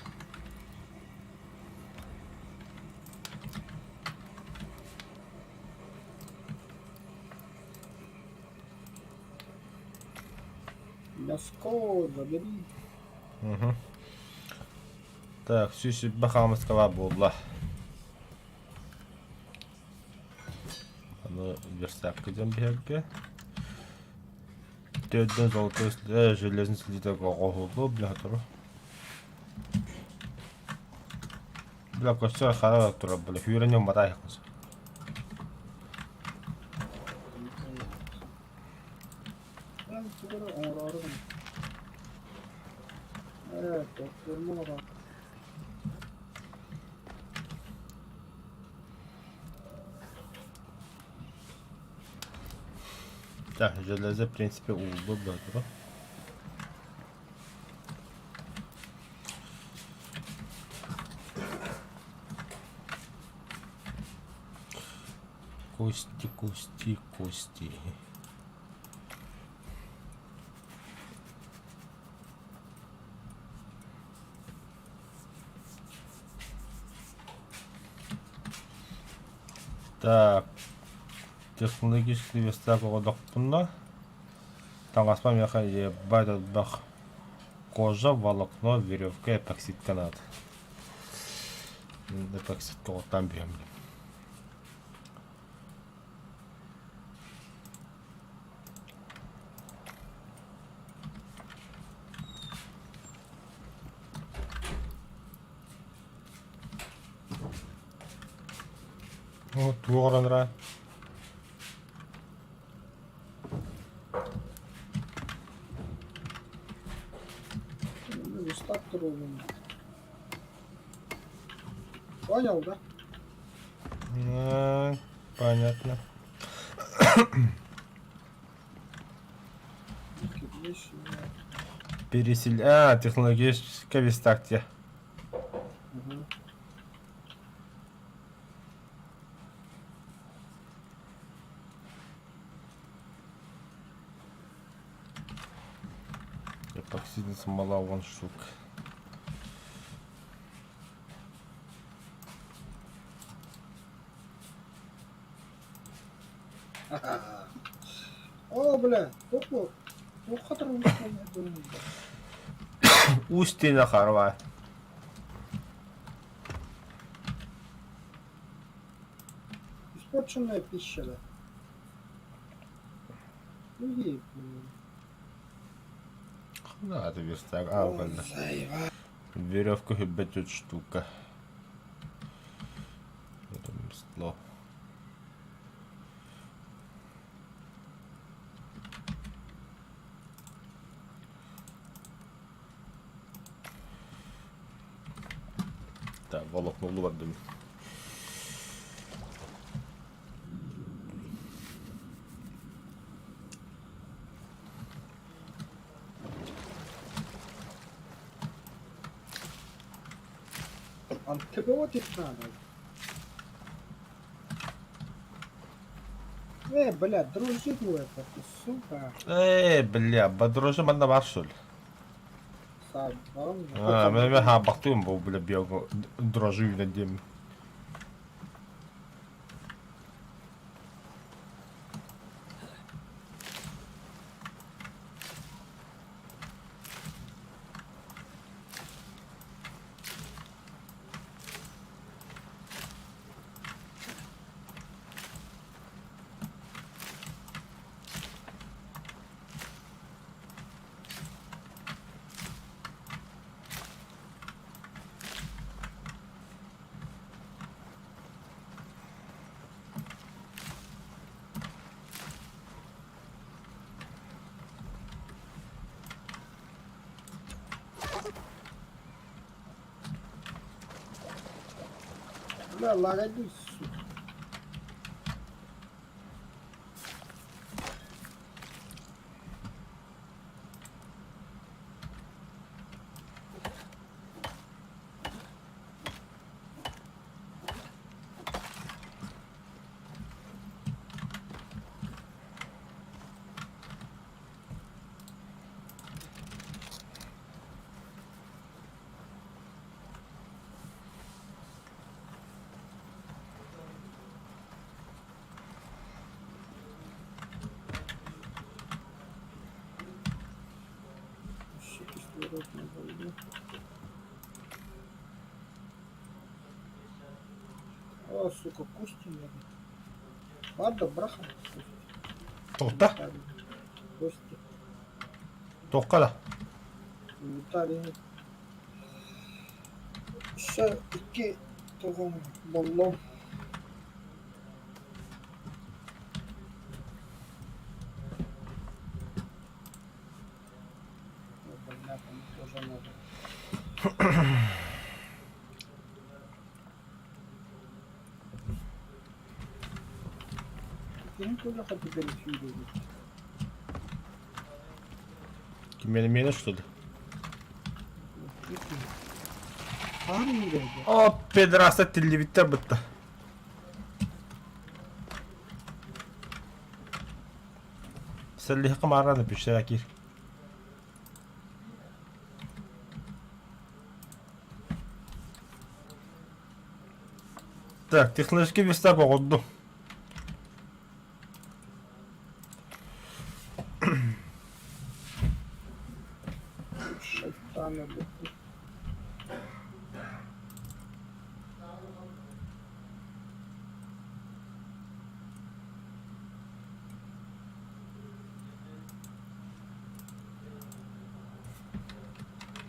A: Мяско забери.
B: Угу. Так, сүүс хаамыскалаа буолла. Аны верстакка диэн биһэргэ. Төрдөн золотой железный слиток оҕоһуллу бля туру. Бля костер хара турар бля хүүрэн матай
A: Ben sigara оҥороору Ээ, платформа оҥоро.
B: Так, железо, в принципе, ууллу бля туру. Кости, кости, кости. Так, технологический верстак оҕодохпуна таҥаспа миэхэ ебать элбэх кожа, волокно, веревка, эпоксидка наада. Эпоксидка оттан бүһэм. О, туох оронра?
A: Верстак туругун. Понял, да?
B: А, понятно. Пересел... А, технологическая верстак
A: Угу.
B: Эпоксидная смола 10 штук.
A: О, бля, туох туохха
B: Устина Харва.
A: Испорченная пища, да. Ну,
B: Да, это верстак. А, ладно. Веревка тут штука. Ремесло. Так, волокно бардым.
A: Антибиотик надо. Э, бля, дружину это, ты, сука.
B: Э, бля, бодрожа манна бар что ли? А, мен хаабахтыым бу, бля, биого дрожу дем.
A: Бля, лагодись, сука. Еще кислород не войду. О, сука, кости надо. Ладно, браха.
B: Тоқта?
A: Кости.
B: Тоққа да.
A: Инвентарь. Все, икки тугум боллом. Бля, там тоже надо. Ким тоже теперь сюда.
B: Ким мени что ли?
A: Хари
B: О, педраса тиллибиттер бытта. Сэллиһи мараны пүштеракир. Так, технологический верстак оҕордум.
A: Шайтаны бытты.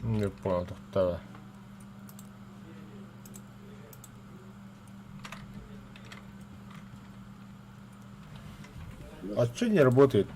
B: Не понял, тоқтаа. А что не работает?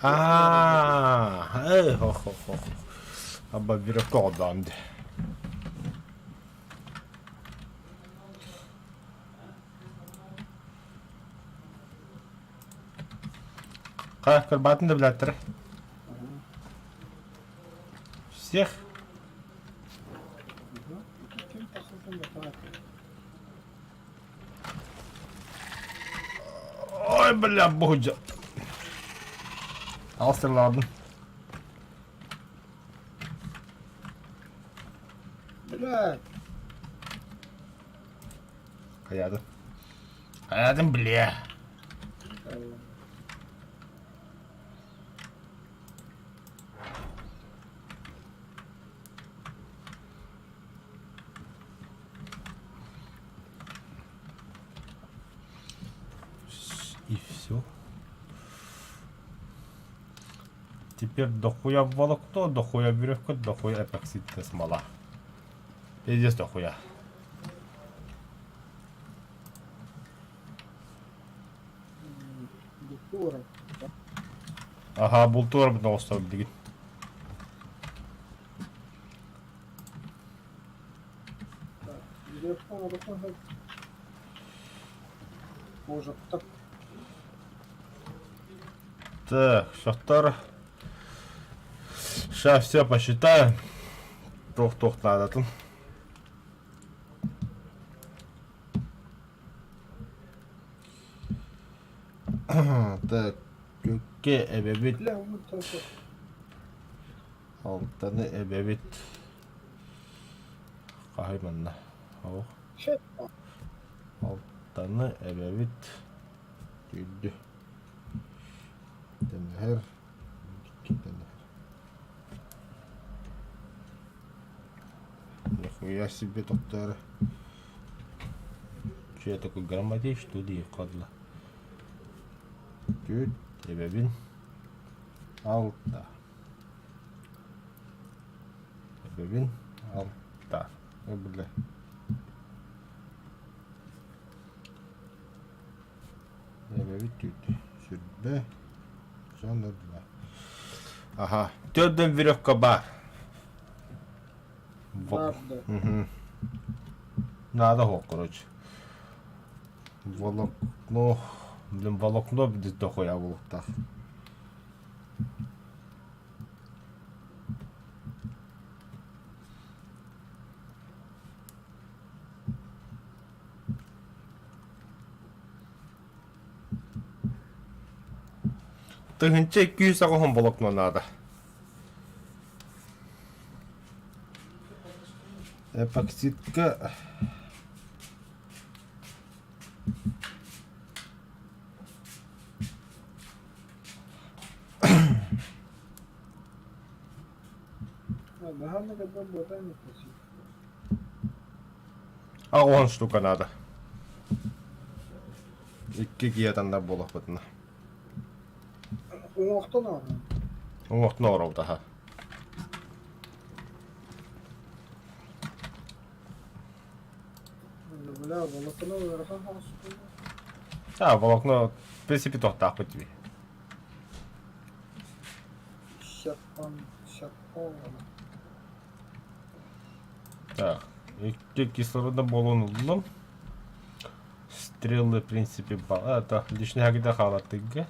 B: А, эй, хо хо хо. Аба веревка оданды. Ха, кырбаатын да билээттэрэ. Всех. Ой, бля, буһудьа. Алсырладым.
A: Бля.
B: Хайаатын. Хайаатын, бля. И все. Теперь дохуя волокно, дохуя веревка, дохуя эпоксидная смола. Пиздец дохуя. Аха, бултуурбут оҕустар билигин. Так, Шахтар. Сейчас все посчитаем. Туох-туох наадатын. Так, күккэ эбэбит. Алтаны эбэбит. Хаһый манна? Ох. Алтаны эбэбит. Түйдү. Тэнэһэр. Тэнэһэр. Нихуя себе тоқтары. Че я такой грамотей, что ли, кадла? Түт, эбэбин. Алта. Эбэбин алта. Ой, бля. Эбэбит түүт. Сүрбэ. Сонурба. Аха. Төрдөн веревка бар.
A: Бар да.
B: Угу. Надо го, короче. Волокно. Блин, волокно будет дохуя буолуохтаах. Тыһыынча 280 волокно наада. Эпоксидка Аҕыс штука надо. Икки киһи буолуохпутуна.
A: Уҥуохтан оҥорон.
B: Уҥуохтан оҥоробут аха.
A: Бля, волокно ыарахан соҕус
B: А, волокно, в принципе, туохтаахпыт дии.
A: Серпан, серпан.
B: Так, икки кислородный баллон ыллым. Стрелы, в принципе, это лишний где хаалаттыгга.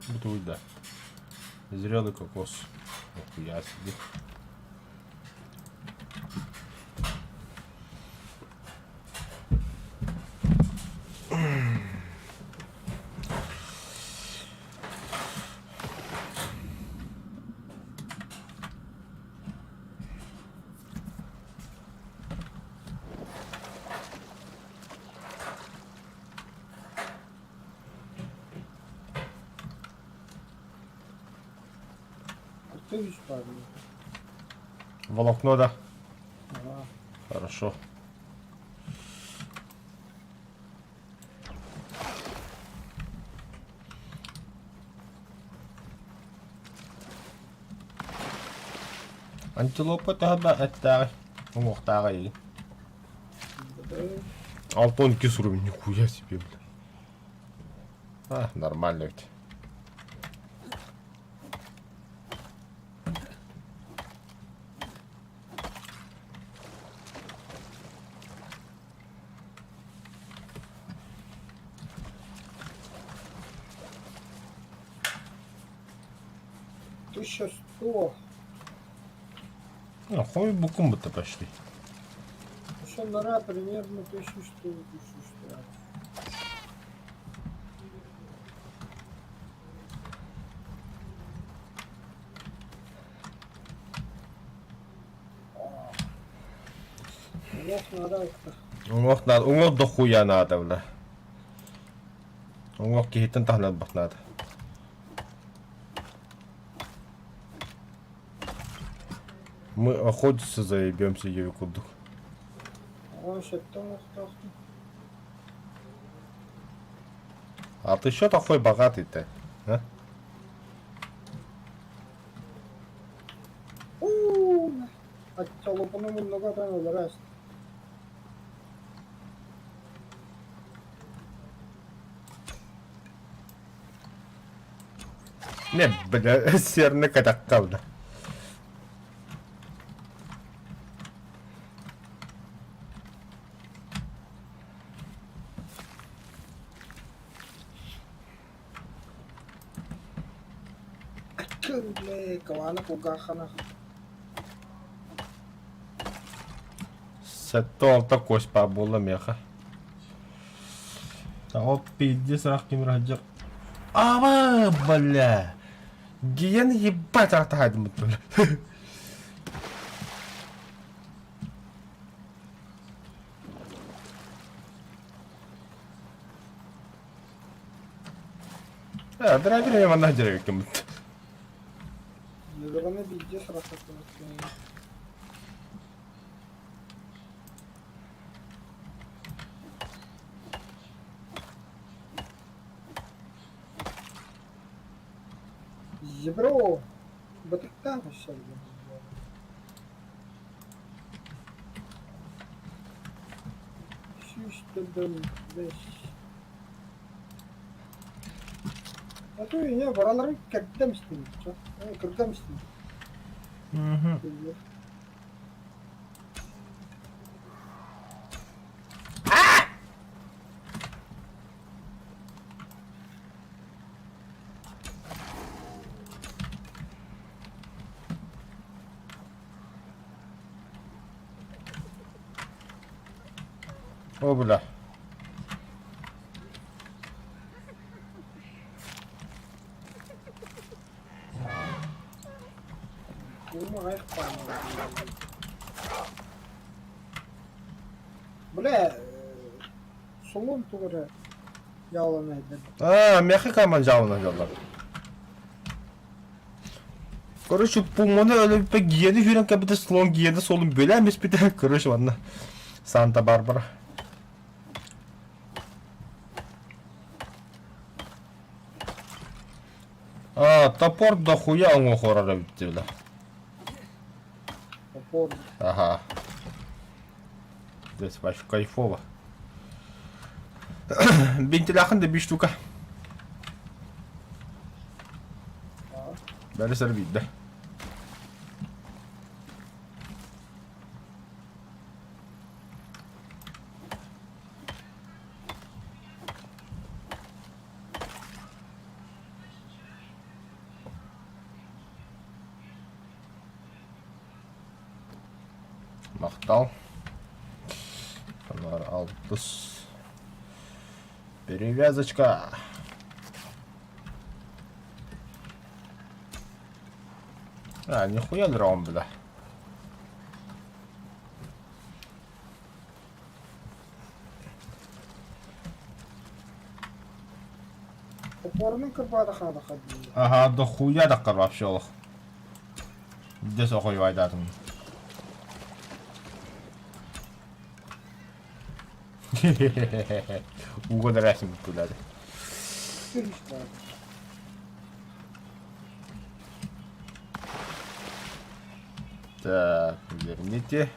B: Бутуйда. Зрелый кокос. Нихуя себе.
A: Ты баар
B: Волокно, да?
A: Ага.
B: Хорошо. Антилопа төһө эттээҕий? Уҥуохтааҕый? 6-12 суруйбун, нихуя себе, бля. А, нормально ведь.
A: 1100.
B: Ну, хуй букум будто почти.
A: Еще нора примерно 1100, 1100. Уҥуох наада ыкта.
B: Уҥуох наада, уҥуох дохуя наада, бля. Уҥуох киһиттэн таһынан ылбат наада. Мы охотиться заебемся ею курдук.
A: Оҕо сөптө оҥохтоохтун.
B: А ты что такой богатый-то? А?
A: Уу, Аччалопуну муннуга атан өлөрө аста.
B: Не, бля, серный катакка, бля.
A: Бля, кылаана кулгааххана.
B: 76 кость баар буолла миэхэ. Ол пиздец ыраах ким ыраһдьар. Ама, бля! Гиен ебать атаһайдым бля. Э, драйвер манна дьэрэ ким
A: Ньыгыраны биирдэ сарахсаттыбыт. Зебро! Бытыктаах өссө 104 А то ийэ бараларын кэрдэм истим кырдам истим.
B: О, бля.
A: Бля, солун тугу эрэ дьаалана иһдэр.
B: Аа, миэхэ каман дьаалана дьаллар. Короче, пуманы өлөппө гиени хүрэн кэбитэ слон гиени солун бөлөөн биспитэ. Короче, манна Санта-Барбара. А, топор дохуя оҥоһорор эбит бля.
A: Топор.
B: Ага. Здесь вообще кайфово. Бинтилахан да биш штука. Бәрі биирдэ. Махтал. Алтыс. Перевязочка. А, нихуя дрон, бля.
A: Топорунан кырбаата хаалаха дии.
B: Аха, дохуя да вообще олох. Дес охуйвайдаатым. Ууга дэрээсин бүттүлэри. Так, верните.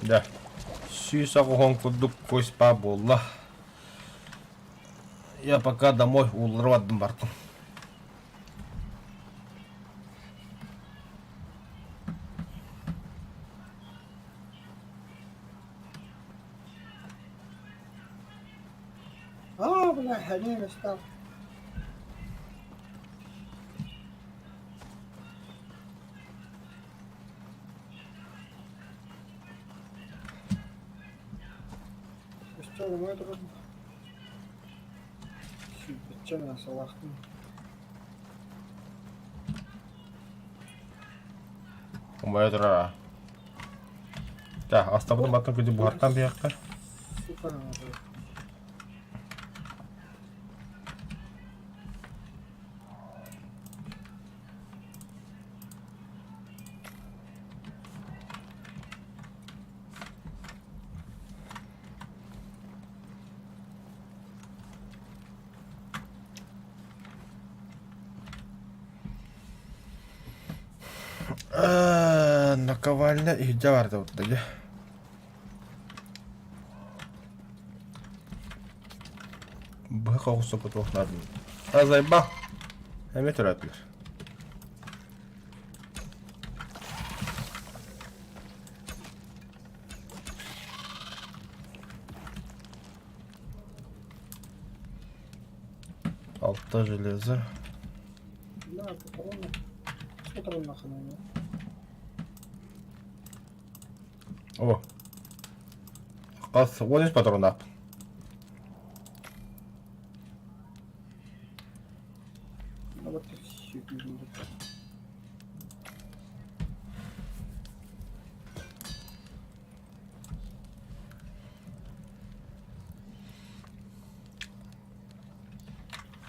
B: Да. 180 курдук куспа буолла. Я пока домой уулларбаттым бардым.
A: Аа, бля, хәлиэн ыстаах. Өстөөх умайа турар. Сүүрбэччэ наасалаахпын.
B: Умайа турар аа. Чэ, астабытын баттан күдү буһартан биһиэххэ.
A: Сука,
B: Наковальня иһирдьэ барда дьэ. Быһа оҕуступпут туохнаатын. Азайба. Эмиэ төрөөтүлэр. Алта железо. О. Хас 13 патроннаахпын.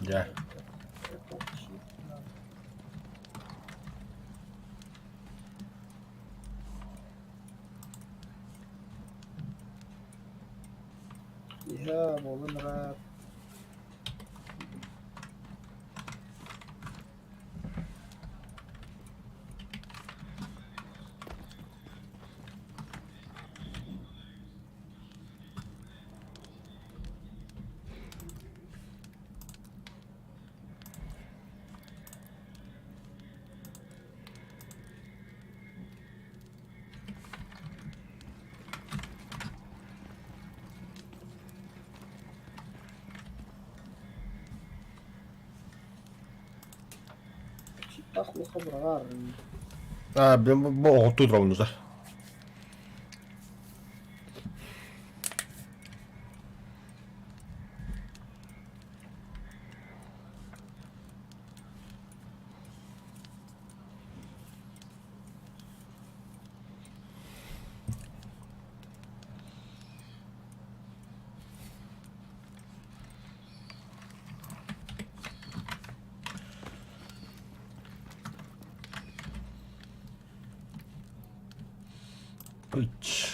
B: Дьэ.
A: Иһэ буолан ыраат.
B: Аа, бу оҕоттуу турабын Үч.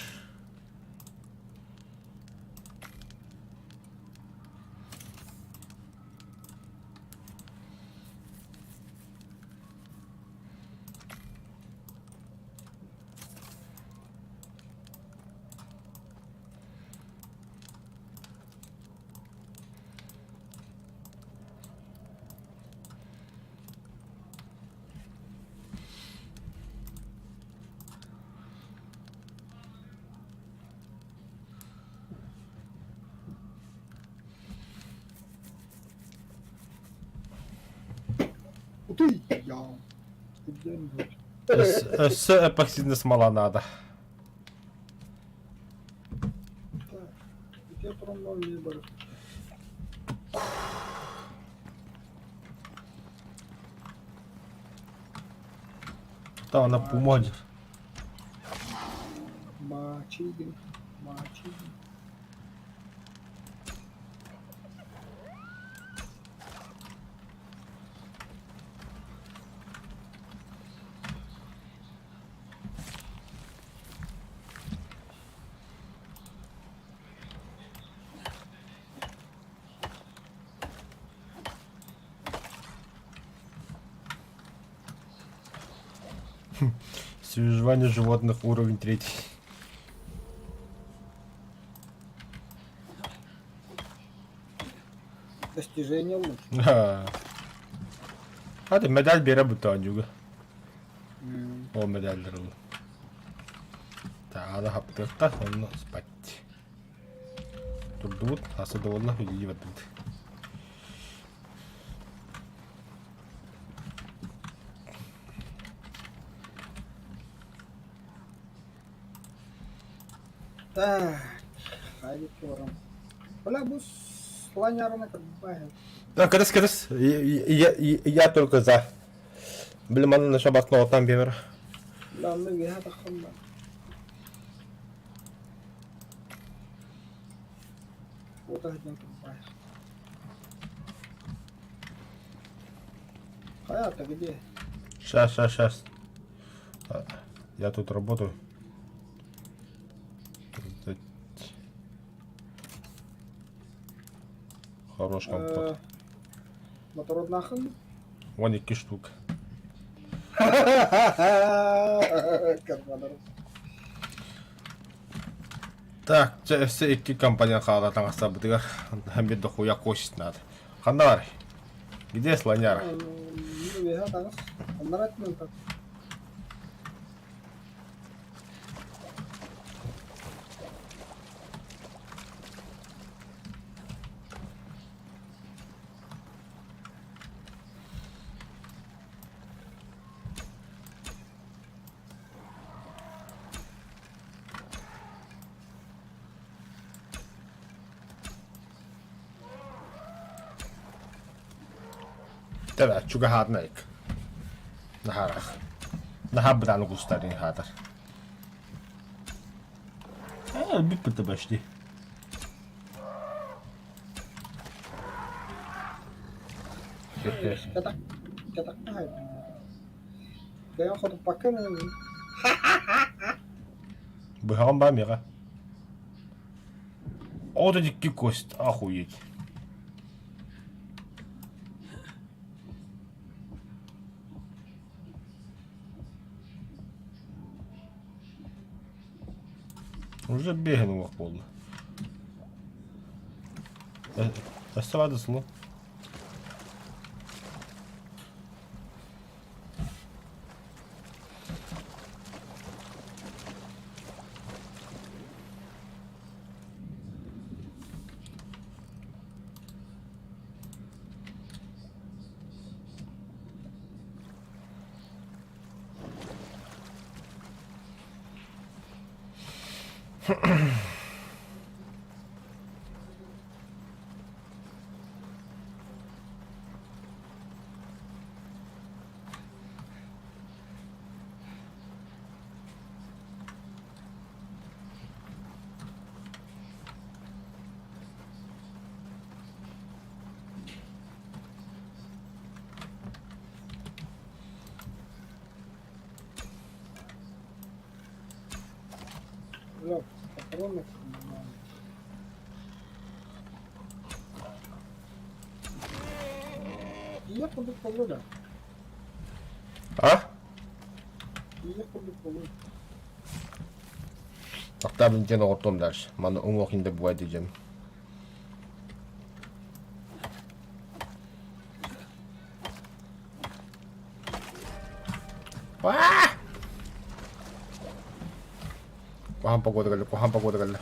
B: Өссө эпоксидный смола наада. Та вона поможе. Свежевание животных уровень третий.
A: Достижение лучше.
B: Да. А ты медаль бере бутанюга. Ол медаллер ыл. Таала хаптыахта, онно спать. Турдубут, аса да буолла, үлэлии бардыбыт.
A: Так, хайдах туорам. Бля, бу слонярына кырбай.
B: Да, кырыс, кырыс. Я, я, я только за. Блин, манна шабатна отан бемер.
A: Бля, онно үөһэ таххан ба. Уота сылдьан кырбай. Хайа, ты где?
B: Сейчас, сейчас, сейчас. Я тут работаю. Хорош компот.
A: Мотороднахын?
B: Вон икки штук.
A: Карманар.
B: Так, чэ, өссө икки компания хаала таҥастарбытыгар биир дохуя кость надо. Ханна бар? Где слоняра?
A: Үөһэ таҥас. Аннара өттүнэн так.
B: Тэбэ, чугаһаатына ик. Наһаарах. Наһаа бытааны кустарын хаатар. Э, бүппүт почти.
A: Кэтэх кэтэххэ хайдах. Бэйэҥ хотуппаккын
B: Быһаҕым баа миэхэ. О, да дикки кость, охуеть. Уже бегин уох буолла. Өссө баады сулу.
A: Бля, патроны. Ийэ курдук буолуо да?
B: А?
A: Ийэ курдук буолуо.
B: Октябрь диэн оҕортуом дальше. Маны уҥуох инде бывает дьэм. Куһаҕан погода кэллэ, куһаҕан погода кэллэ.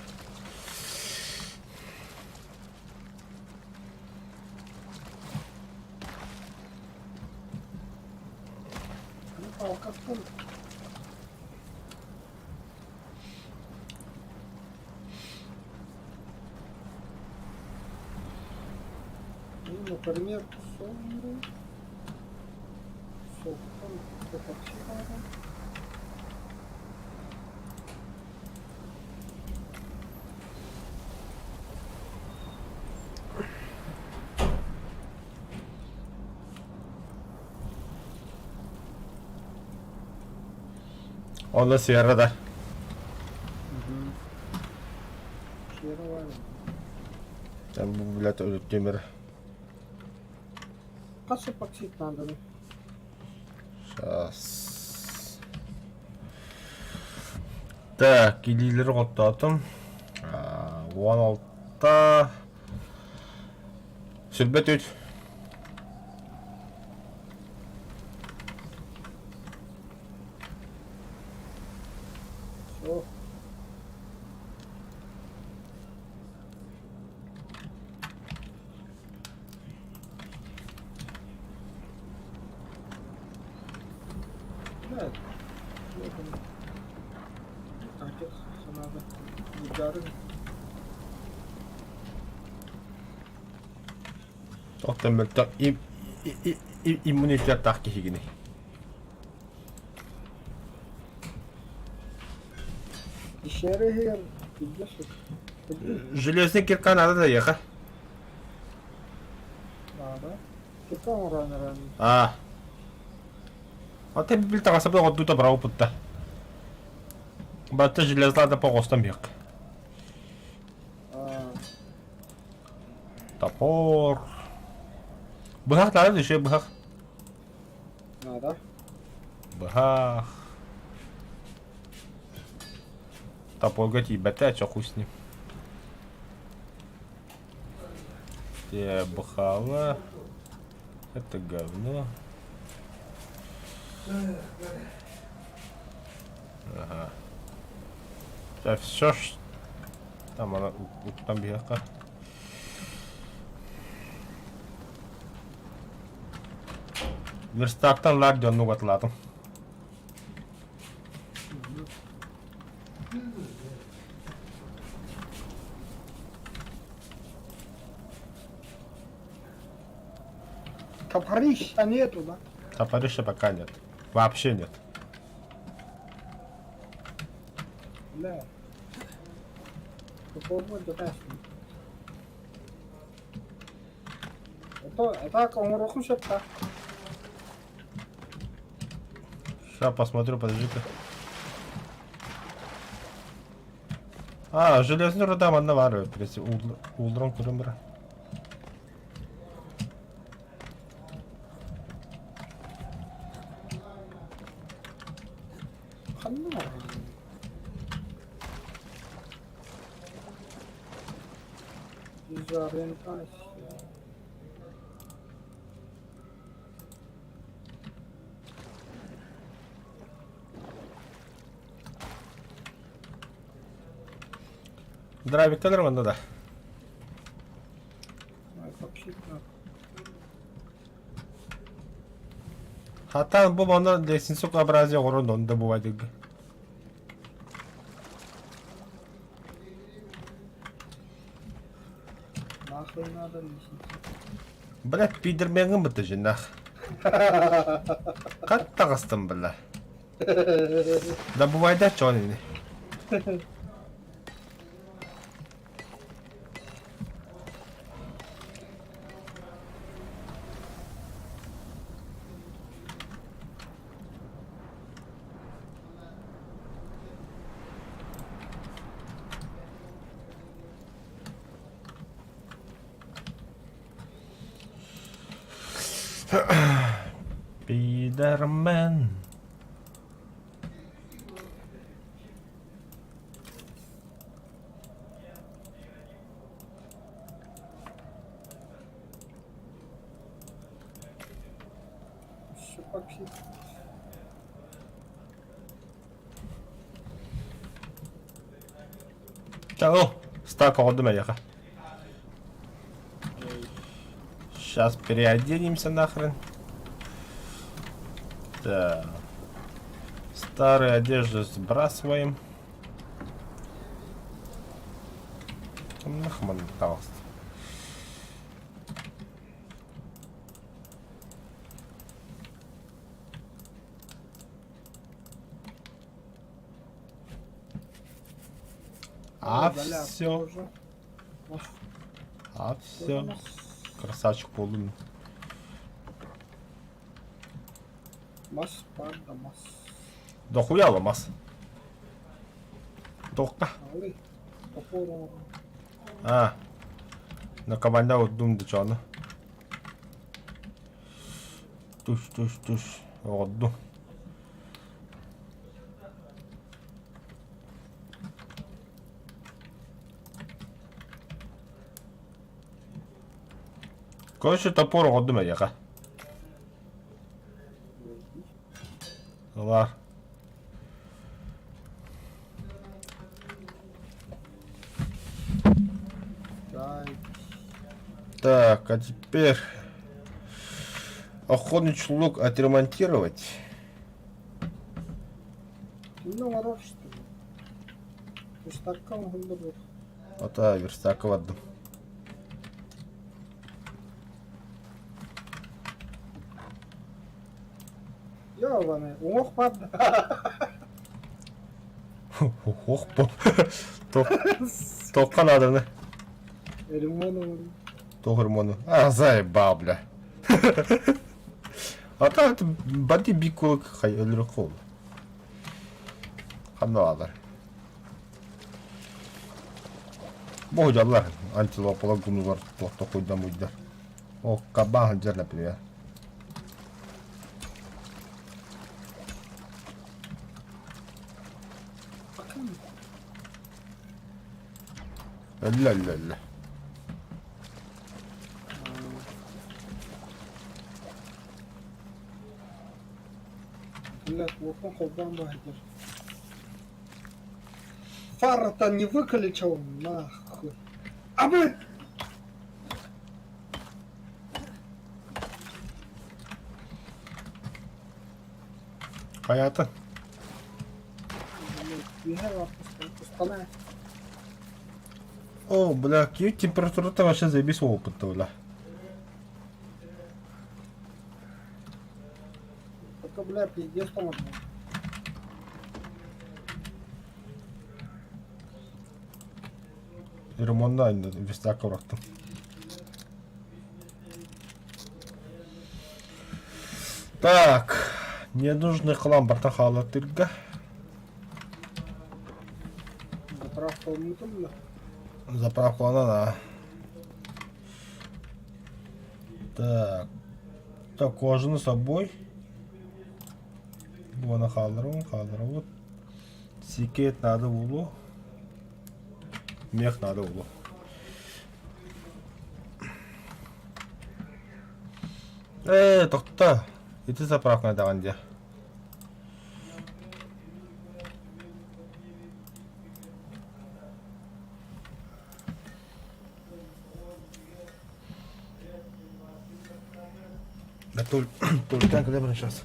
A: Палкаттан Ну, например, сон... Соттан
B: Онно Сierra да.
A: Сierra бар.
B: Там, блядь, өлүттүм
A: Хас эпоксид нааданы?
B: Сейчас. Так, илиилэри хоттоотум. 16 сүрбэ түт.
A: Все.
B: Оттон мөлтөх иммунитеттаах киһигиний? Железный кирка надо да ехать. А. А ты бил таҕаса бу оҕордуута быраҕыппытта. Батта железла да поҕостон биэк. Топор. Быһах надо еще быһах.
A: Надо.
B: Быһах. Топорга тиийбэтэ, чоху с ним. Быхала. Это говно. Ага. Так, все ж... Там она, там биһиэхэ. Верстактан лар дьонну атылаатым.
A: Топорища нету, да?
B: Топорища пока нет. Вообще нет.
A: Да. Топорбун тутасын. Это так оҥоруоххун сөп да?
B: Сейчас посмотрю, подожди-ка. А, железную руда манна баар в принципе, уулларан көрөн баран.
A: Ханна баран? Дезориентация.
B: Драйвикталар манна да. Хатан бу манна лестницу образие оҥорон онно бувайдыгы.
A: Нахуй надо лестница.
B: Блядь, пидермеҥҥин бытта жиннах. Хат таҕыстым бля. Да бувайда чон ини. Пидермен. Чао, стак оҕордум эйиэхэ. Сейчас переоденемся нахрен. Так. Старые одежды сбрасываем. Нахман таҕыста. А все. А все. Красавчик буоллум.
A: Мас баар мас.
B: Дохуя алмаз. Тоқта. А. На команда отдум дычаны. Туш, туш, туш. Оҕордум. Короче, топор оҕордум эйиэхэ. Ылаар. Так, а теперь охотничий лук отремонтировать.
A: Иннэ оҥорор что ли? Верстакка оҥоһуллар
B: Ата верстакка бардым.
A: Ёбаный, уҥуох баар
B: Ох бо. Тоққа надо
A: Ремонт оҥоруу.
B: Туох ремону? А, заебал, бля. А так бати бикулык хай өлөрө кол. Ханна баалар? Боһудьаллар антилопалар гумнулар туохта куйдан буйдар. О, кабан сылдьар, например. Өллө, өллө, өллө.
A: Блядь, уотун холбоон баһыйдар. Фара-то не выключил, нахуй. А вы!
B: Хайата?
A: Устана.
B: О, бля, какие температура-то вообще заебись опыт-то, бля.
A: Только, бля, пиздец там
B: Ремонтна верстакка бырахтым. Так, ненужный хлам барта хаалатырга.
A: Заправка умутум да.
B: Заправка она, да. Так. Так, кожаны с собой. Буона хаалларабын, хаалларабыт. Сикет надо булу. Мех надо булу. Ээ, тохто. Ити заправканы даҕан диэ. Да только когда сейчас.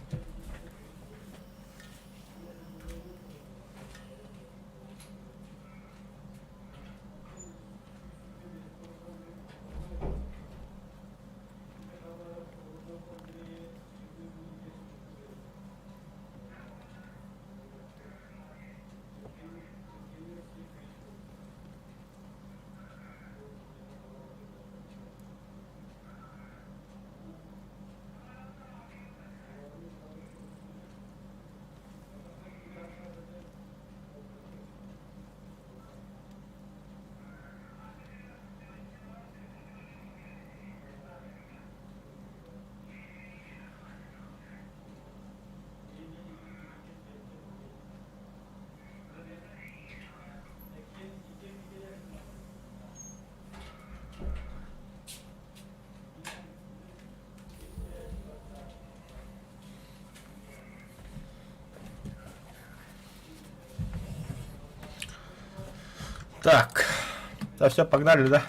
B: Так. Да все, погнали, да?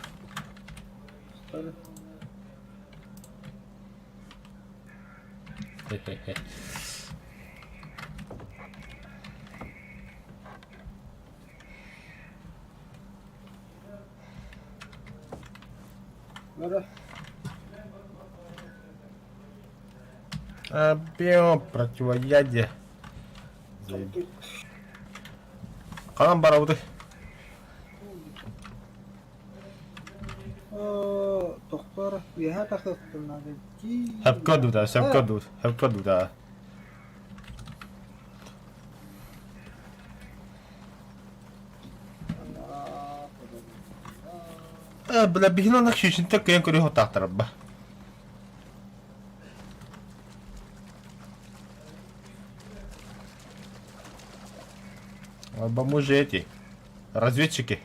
A: Что ли?
B: Хе-хе-хе.
A: Бары.
B: А, био противоядие. Заеб. Ханан барабыты?
A: Тохтор үөһэ тахсыахпын наада дии.
B: Сөпкө дуута, сөпкө дуу, сөпкө дуута. Э, бля, биһин онно күүсүнтэ кыйан көрүө хотаахтарба. Алба мы же эти, разведчики.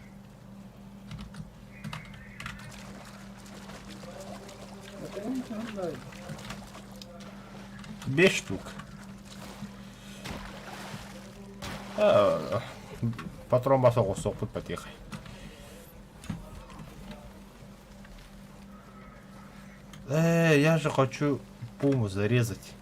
B: Беш штук. Патрон баса оҕустуохпут потихай. Э, я же хочу пуму зарезать.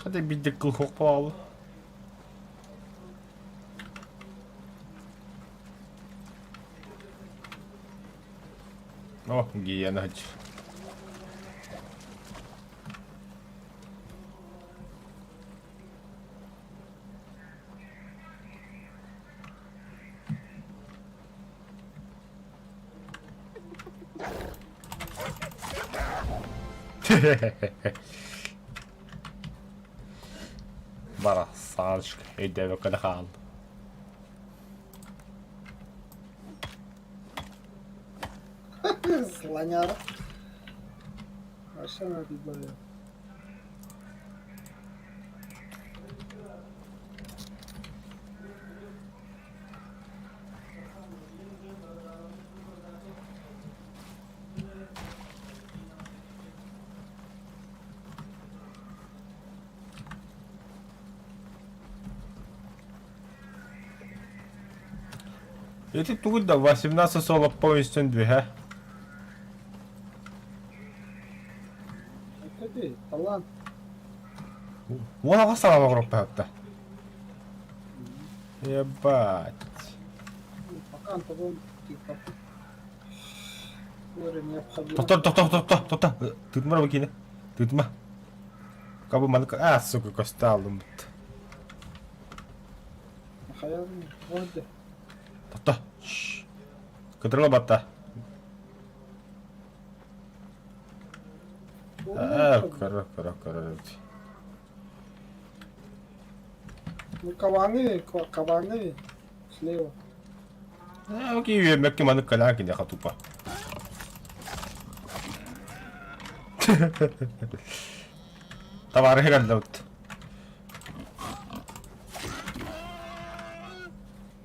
B: Хата биирдэ кыл буолла. О, гиена хаччы. Барахсаанчык өйдөөбөккө да хаалла.
A: Слоняра. Вообще надо было.
B: Ити тугуй да 18 соло повестен двиһэ.
A: Это ты, талант.
B: Уон саҕа оҕороппаһатта. Ебать.
A: Пока Антон типа необходимо.
B: Тохтор, тохтор, тохтор, тохтор. Тытма бакини. Тытма. Кабы маннык а, сука, көстө алыммыт.
A: Вот.
B: Тохто. Кытырла батта. Аа, көрө, көрө, көрө.
A: Ну, кабаны, кабаны слева.
B: Ээ, окей, үөммэккэ маннык кэлээн киниэхэ тупо. Табаарыһы кэллэбит.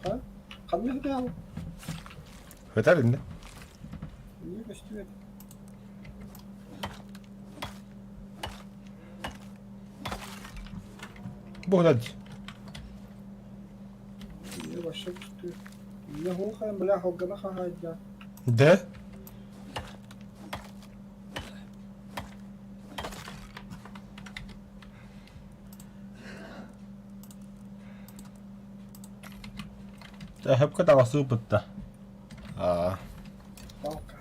A: А? Ханна сытаал?
B: Өтөр инде.
A: Не көстүбэт.
B: Бу да
A: Не вообще көстүбэт. Не хуухайын бля холгана хаһаайда.
B: Да? Тэһэпкэ таҕасыыппытта. Аа.
A: Палка.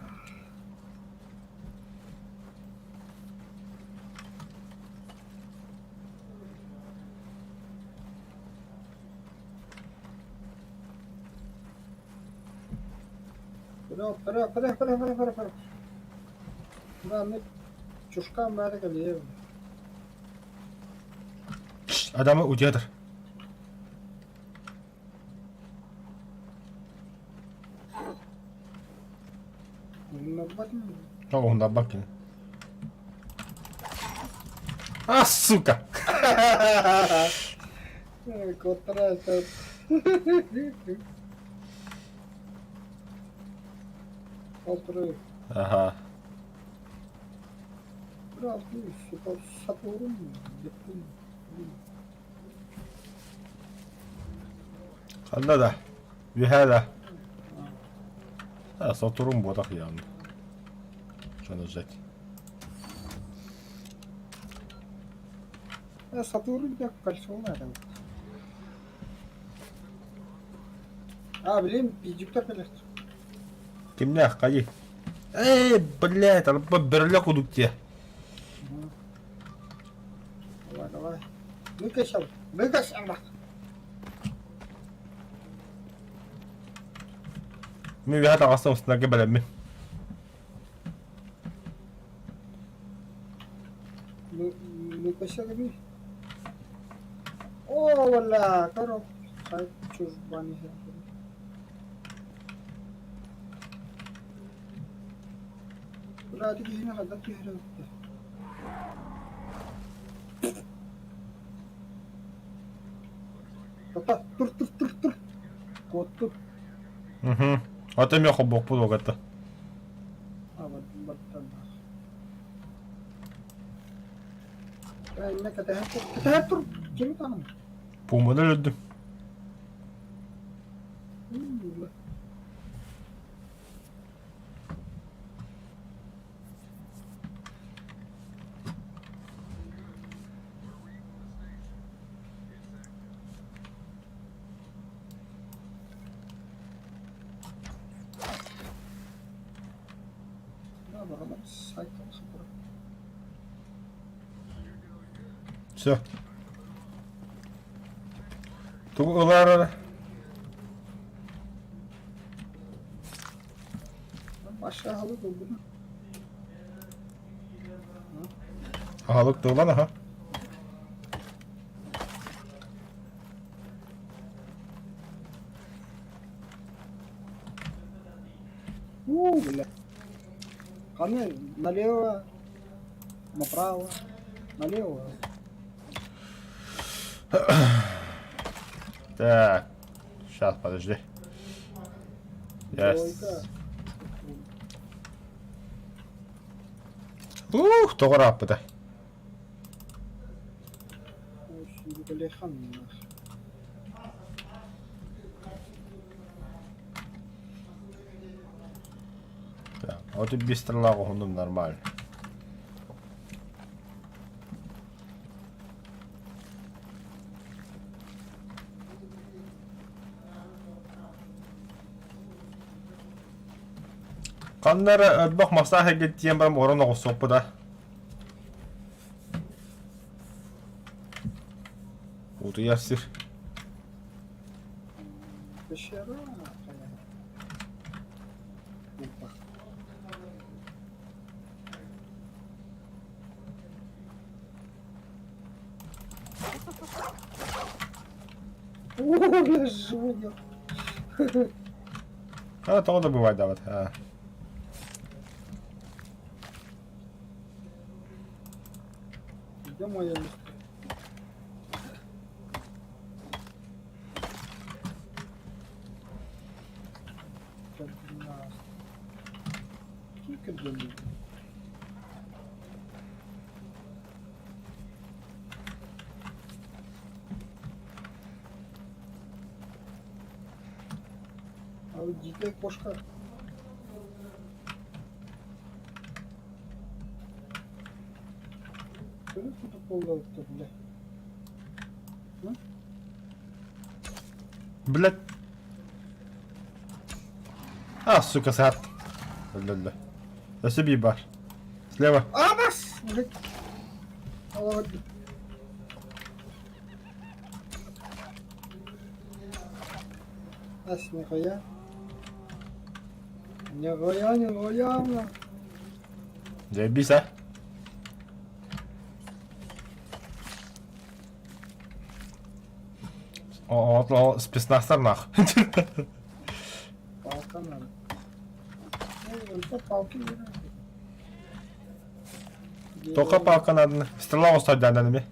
A: Вперед, вперед, вперед, вперед, вперед, вперед, вперед. Да, мы чушка бәрі кэлиэ.
B: Адамы утуйа Оҕуһуннарбат кини. А, сука!
A: Куоттара
B: Аха. Ханна да? Үөһээ да? А, соторум буотах явно. Что нажать?
A: Сатурн как кольцо надо. А, блин, пиздюктар кэлэр.
B: Кимнээх хайыы? Эй, блядь, алба бөрөлө кудук дии.
A: Давай, давай. Выкачал, выкачал.
B: Мин үөһэ таҕыстым устунарга бэлэммин.
A: Выкачал О, бля, коров. Чужбани. Бля, ты киһини ханна түһэрэ Папа, тур, тур, тур, тур. Куоттут.
B: Угу. Ата эмиэ холбуохпут уогатта.
A: А, вот, баттан. Иннэ кэтэһэн тур, кэтэһэн тур. Кими таҕын?
B: Пууманы өлөрдүм. Все. Тугу ылар
A: Başka halı buldum.
B: Аһылык тыллан аха.
A: У, бля. Ханы налево, направо, налево.
B: Так. Сейчас, подожди. Yes. Ух, тоҕо ырааппытай. Так, вот и без стрела уһуннум нормально. Ханна эрэ элбэх массаж эргиттиэн баран орон оҕустуохпут аа Утуйар сир. А, тоҕо да бывайдаабат. Аа.
A: Где моя место? А дикая кошка. Бля.
B: Блядь. А, сука, саат. Өллө. Өссө биир бар. Слева.
A: Абас! Блядь. Ас, нихуя. Нихуя, нихуя.
B: Заебись, а? О, спецназтар нах.
A: Палка надо. Ну, палки
B: Тока палка надо. Стрела оставь да,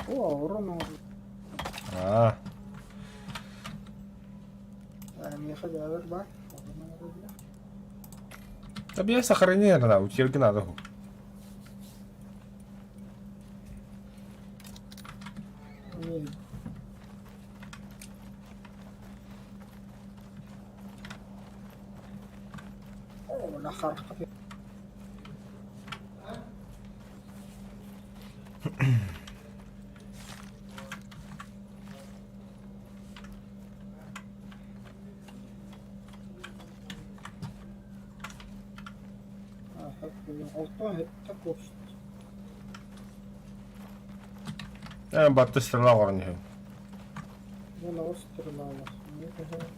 A: О, урон
B: Аа.
A: Миэхэ дьаабыр баар.
B: Да сохранение надо, утилки надо.
A: О, на харка.
B: Э, батты стрела оҕорон иһин.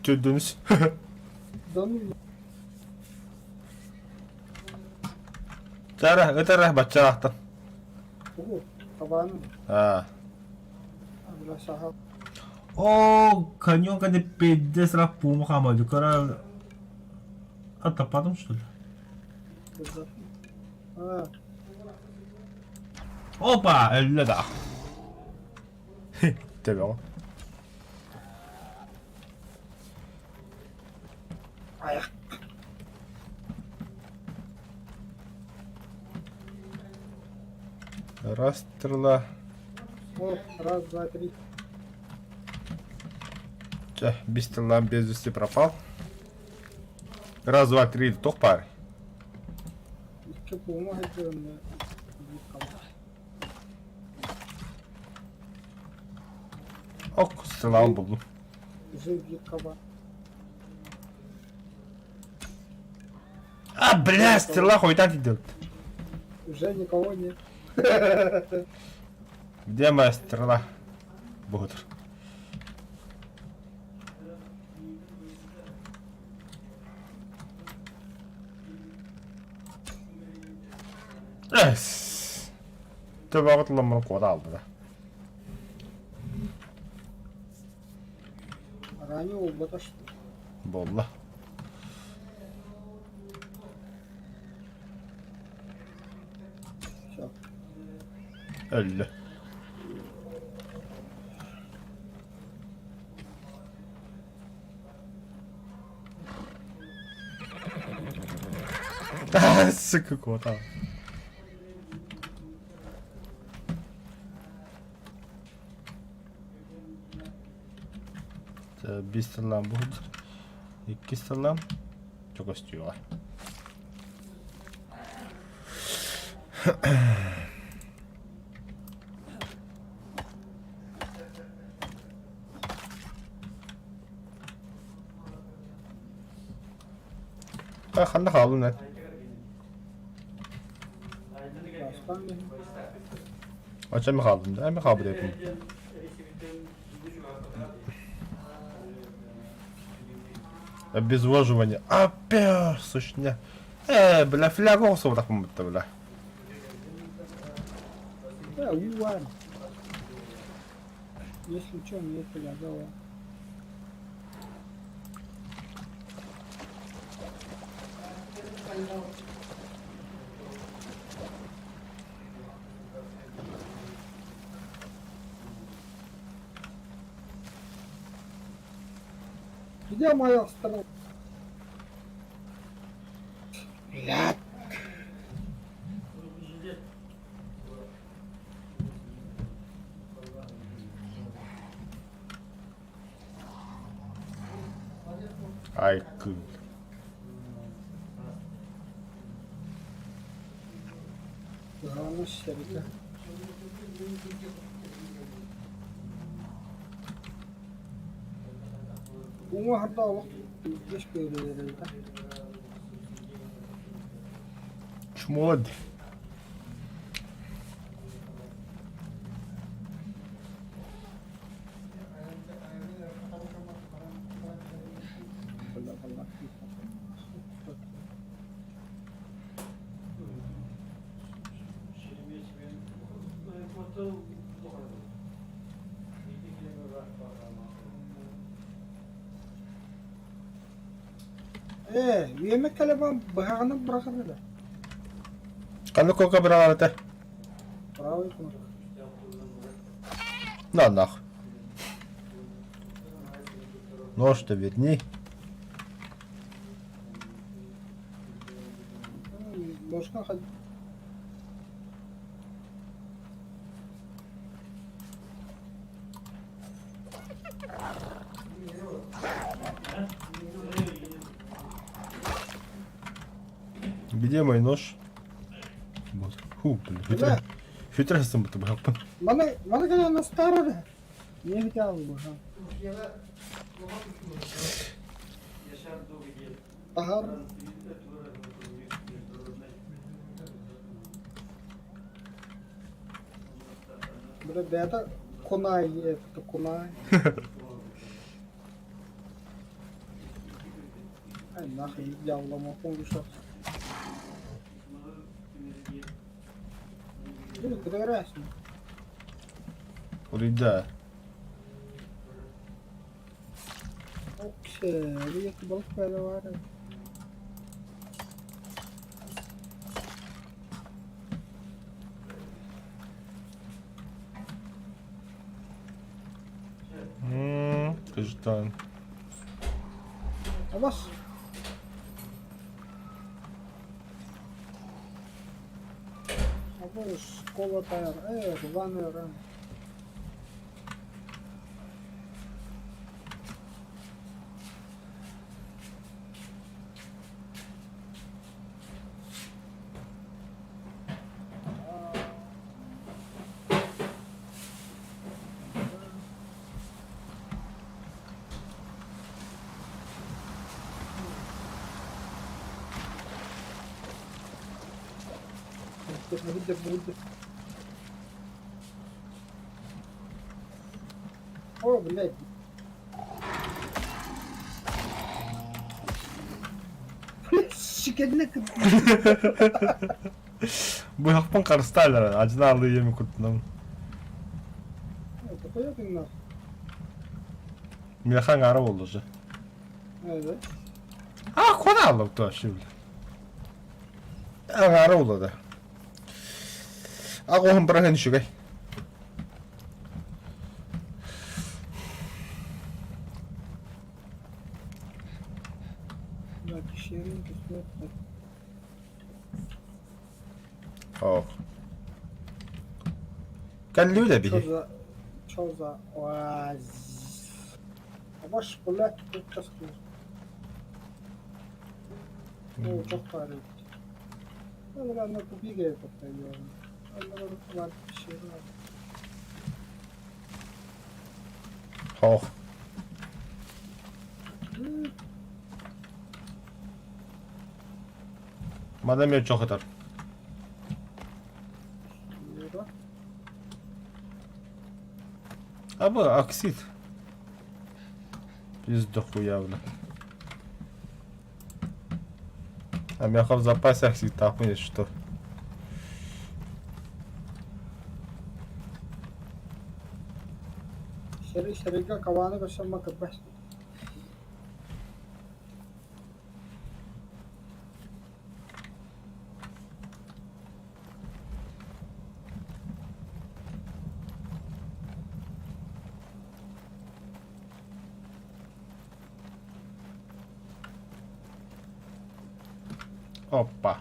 B: Түрдүнүс. Тара, ытара баччаахтан. Аа. О, конёк это пиздец рапу Мухаммаду. Кора... А, потом что ли? Опа, өллө да. Төбөҕө.
A: Айах.
B: Раз стрела.
A: О, раз, два, три.
B: Чэ, без стрела без вести пропал. Раз, два, три, туох паар.
A: Икки пуума сылдьан
B: Ок, стрелаҕын буллум.
A: Биир хаба.
B: бля, стрела хуйтан идет.
A: Уже никого нет.
B: Где моя стрела? Богатыр. Эс. Төбөҕүт ламмын куота алды да.
A: Ранее буолбата что
B: Буолла.
A: Все.
B: Өллө. Сука, куота. Биир сыллаан бу иккис сыллаан чөкөстүөҕэ. Ханна хааллын эн? Ача ми хаалдым да, эми хаалбыт этим. Обезвоживание. Опять, сушня. Бля, флягу охсубатахпын бутта, бля.
A: Да, уан. Если что, мне фляга. Где моя стрела? Блядь.
B: Ай, кыл.
A: Главное, серика. Уҥа олох үгэс күөлүлэрэ.
B: Чмо дии.
A: Ээ, үөмэ кэлэбэн быһаҕынан быраҕар эрэ.
B: Ханнык куока быраҕар этэ?
A: Правый кнопка.
B: На нах. Нож-то верни.
A: Бошка хад...
B: Где мой нож? Вот. Фу, блин.
A: Бля.
B: Фитресом будто бы.
A: Маны, маны кэлэн астаар эрэ. Не хотел бы. Таһар. Бля, бэйэтэ кунай, это кунай. Ай, нахуй, дьявола, помнишь. Куда играешь?
B: Улуйда.
A: Окей, балык баар.
B: Кыжтан.
A: Абас. Абас, школа тайр. Рваная рана. Бу бу О, блядь. Шикэннэ
B: Быһахпын харыстааллар, адьына алыы ийэми курдунам.
A: Такое тыыннаах.
B: Миэхэ аҥаара буолла уже.
A: Evet.
B: А, куда алып вообще, бля? Аҥаара буолла да. Аҕуһун быраһын үчүгэй. Оо. Кэллүү да биһи.
A: Что за... Что за... Ваш, блядь, тут Оо, чох баар эбит. Ол эрэ тупига
B: Хоох. Мана эмиэ чох ытар. Аба, оксид. Пизда хуявна. А миэхэ в запасе оксидтаахпын если что.
A: Сэрии сэриигэ кабааны көрсөн макырбас.
B: Опа.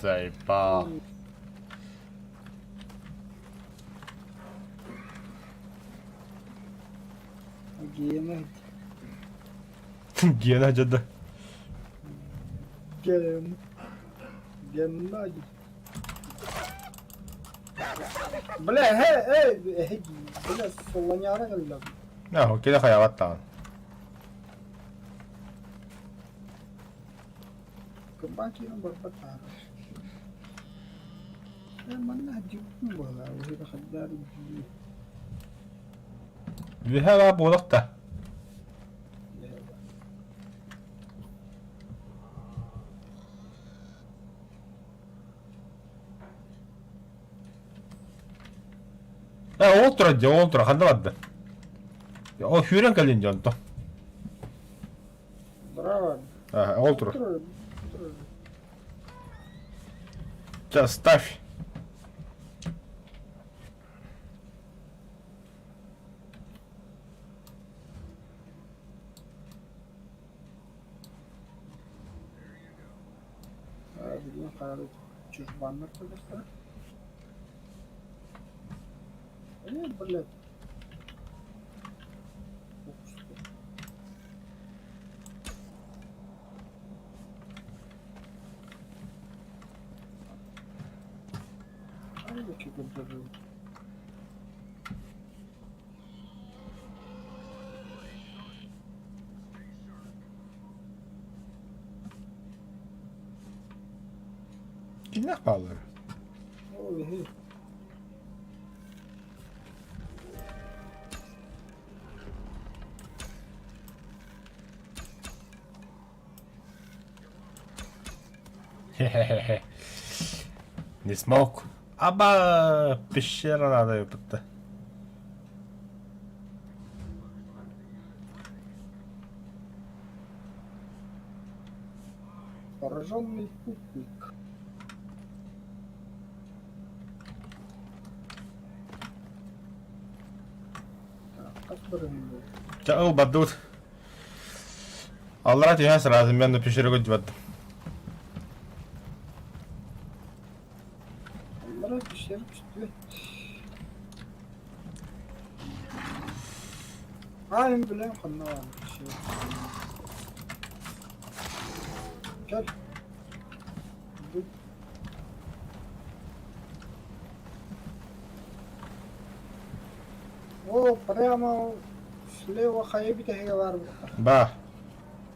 B: Заебал.
A: Гена.
B: Гена дьада.
A: Ген. Геннадий. Бля, э, э, бля, солоняра кэллэ.
B: Нахуй, кини хайаҕат даҕаны.
A: Кырбаан киирэн барбат баара. Э, манна дьиктин буолар, уһуйда хаддаар дии.
B: Үөһэ баа буолах да. Э, ол турар дьэ, ол турар, ханна барда? Ол сүүрэн кэллин дьэ онтон.
A: Браво.
B: Аа, ол турар. Чэ, ставь.
A: Билигин хаары чужбаннар кэллэхтэрэ. Э, блядь.
B: Кимнээх бааллар? Хе-хе-хе. Не смог. Аба, пещера надо ёпта.
A: Пораженный путник. Так, хас барыһын
B: Чэ, ыл бардыбыт. Аллара түһэн сразу мен пещерага көрдүбэт.
A: Аллара пещера түстүбэт. Аа, мин билэм ханна баар пещера. Кэл. Бу О, прямо слева хайа бүтэһигэ баар буолла.
B: Ба.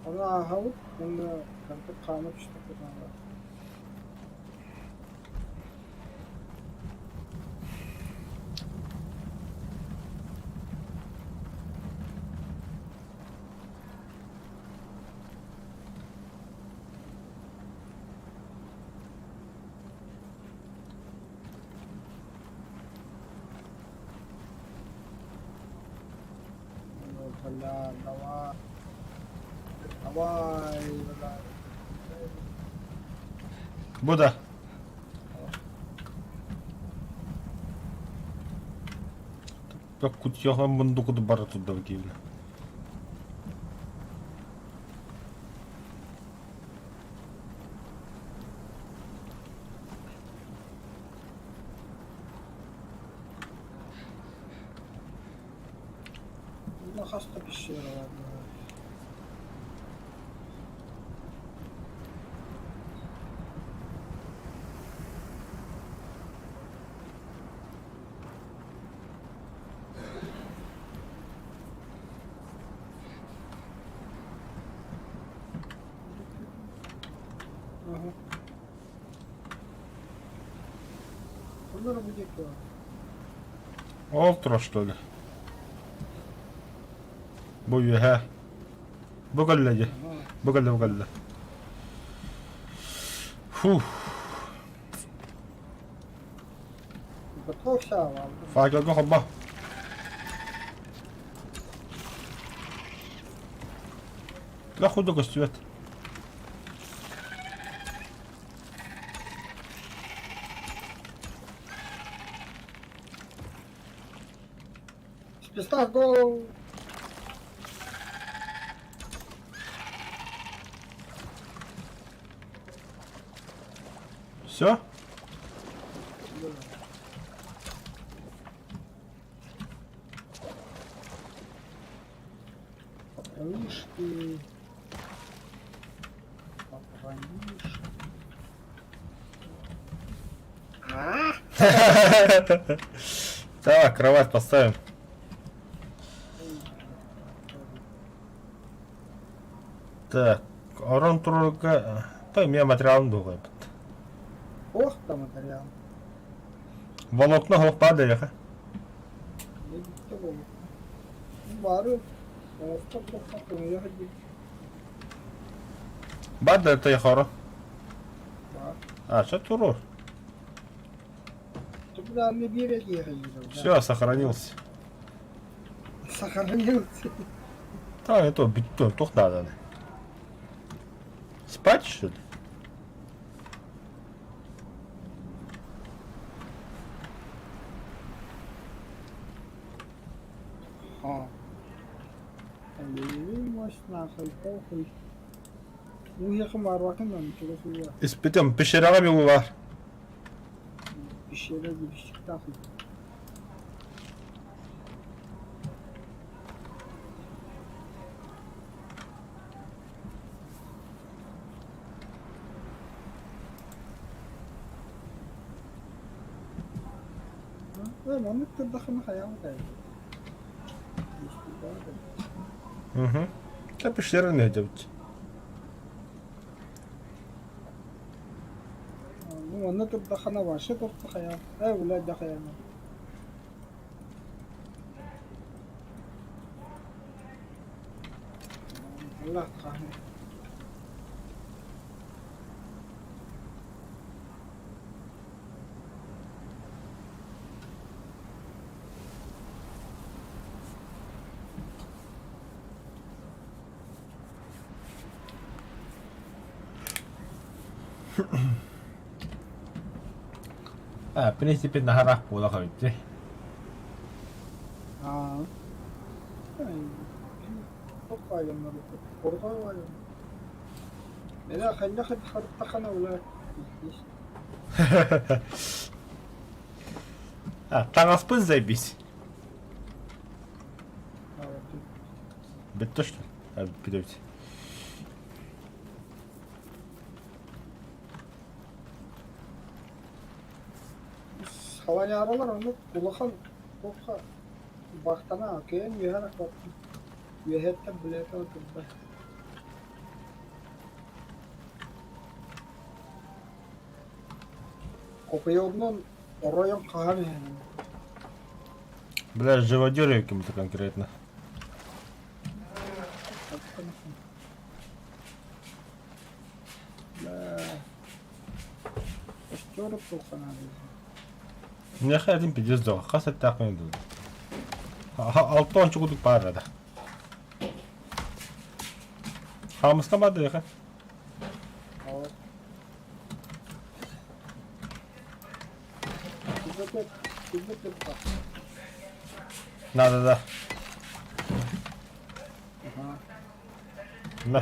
A: Ону ааһабыт уонна кырдьык хаама түстэхпитинэ Бля, давай. Давай, бля.
B: Бу да. Кутьяхан мундукуду бара турда киевле.
A: Ну, хаста пещера ладно. Ага. Ханна будет
B: Ол турар что ли? Бу үөһэ. Бу кэллэ дии. Бу кэллэ, бу кэллэ. Фух.
A: Готовься,
B: Факелга холбо. Ла худо көстүбэт.
A: Спецназ гол!
B: Все?
A: Патронишки. Патронишки. А?
B: Так, кровать поставим. Так, орон туруга... Той эмиэ материалын дуоҕайбыт.
A: Ох, да материал.
B: Волокно оһох баар дэйэхэ.
A: Бүттэ буолуо. Бары оҥостор туохха көҥүлэ сылдьыбыт.
B: Баар да тойхоро.
A: Баар.
B: А, что турур?
A: Тупдаанны биир этиэхэ
B: Все, сохранился.
A: Сохранился.
B: Да, это бүттү, туох нааданы. Спать, что ли?
A: А. Мощь нахуй, похуй. Уехал Марвакин, чего хуя.
B: Испытым, пещераҕа миҥу баар.
A: Пещера нахуй. Маннык турдахына хайаан кайда.
B: Угу. Та пещера не идет.
A: Ну, манна турдахына вообще турда хайаан. Эй, блядь, да хайаан. Allah kahretsin.
B: А, в принципе, на горах плохо идти.
A: Аа.
B: А, таҥаспын заебись. Бүттэ что ли? А, бүтэбит.
A: Салайаралар оннук улахан туохха бахтана кыайан үөһэ тахпаппын. Үөһэттэн билиэтэ турда. Копьёнун оройун хаһан иһэҕин?
B: Бля, живодер каким-то конкретно.
A: Бля. Костер туохханаадый?
B: Миэхэ этим пиздец доо, хас эттээх дуу. Алта чугудук баар да. Хаамыска баадыаха. Надо, да. На.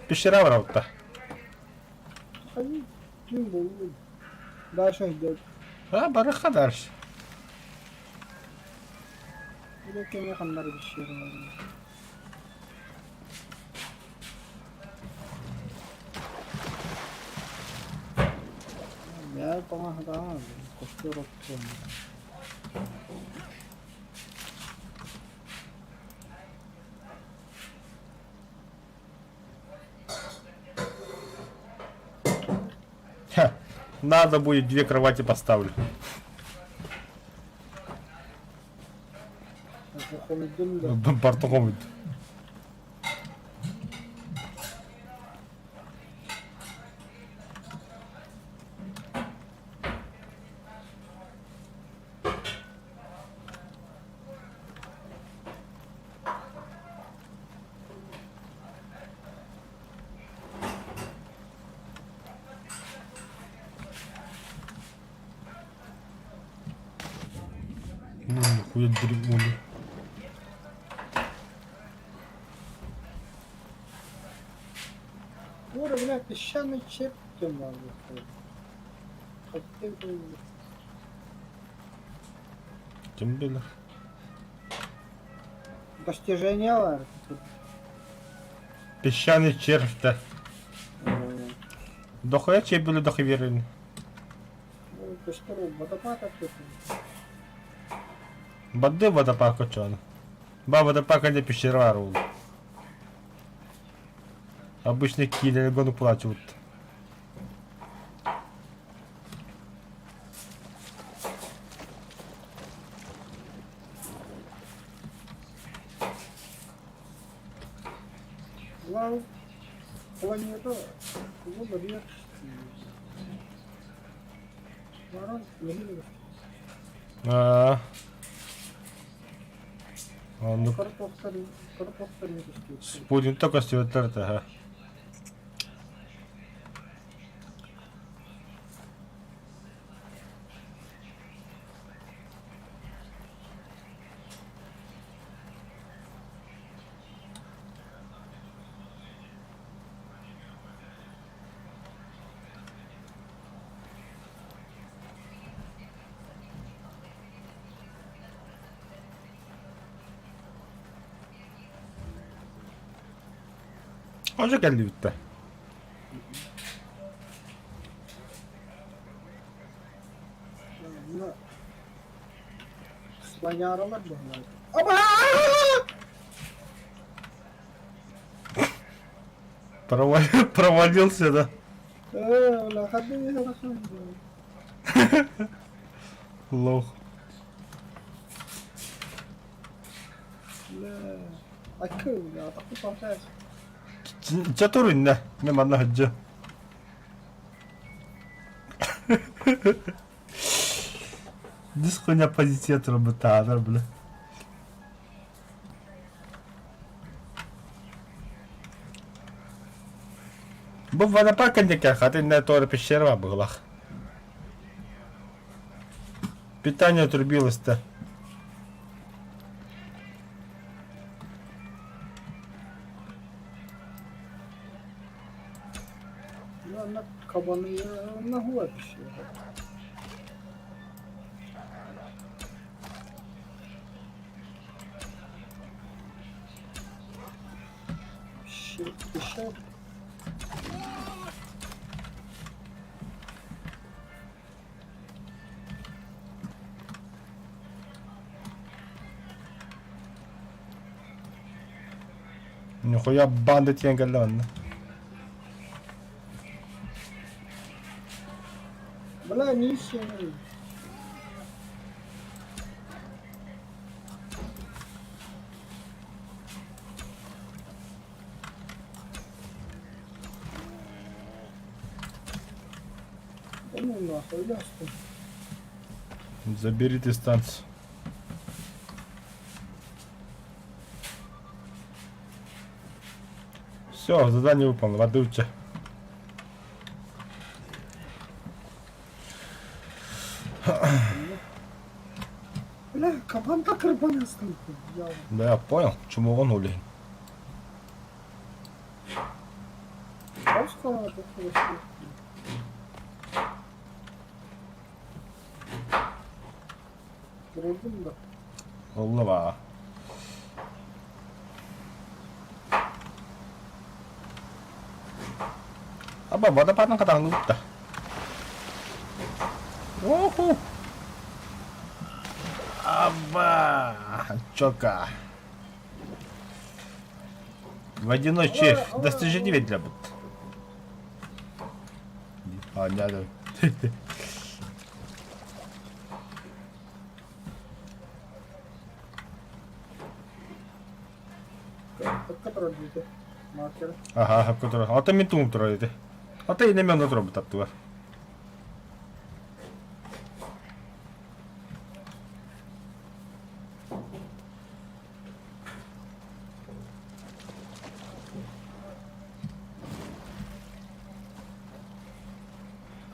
B: Пещера барабытта.
A: Дальше идет.
B: А, барыха дальше. Ха, надо будет две кровати поставлю. Бартохом. Ну, нихуя древули.
A: Ура, бля, песчаный червь диэн
B: Ким билэр?
A: Достижениелар.
B: Песчаный червь да. Дохуя чебили дохуверин.
A: Көстөр водопад
B: Бады водопад кочон. Ба водопад где пещера рул. Обычно киллеры гону плачут.
A: Лау планета кулу Баран
B: Аа. Оннук. Спутникта көстүбэттэр этэ. Хожа кэллибиттэ.
A: Слоняралар быһылаах.
B: Провалился, да? Лох. Чэ тур иннэ, мен манна сылдьыам. Дис хуйня позиция турбутаанар, бля. Бу водопад кэнникэ хата иннэ туора пещера быһыылаах. Питание отрубилось-то.
A: Кабаны вообще. Еще.
B: Нихуя банда тиийэн кэллэ манна.
A: Бля, миссия. Да ну нахуй, лясту.
B: Забери дистанцию. Все, задание выполнено. Воды у тебя.
A: Бля, команда карбонастый. Я
B: Да, я понял. Чему он улей?
A: просто тут Kırıldım da.
B: Оллава. Аба, водопадын катаңлыпта. Оху! Аба! Чока. Водяной червь. Достижение для бут. А, не, да.
A: Который маркер.
B: Аха, который. А то мин туҥ турар ити. А то инеме онно турабыт аттыгар.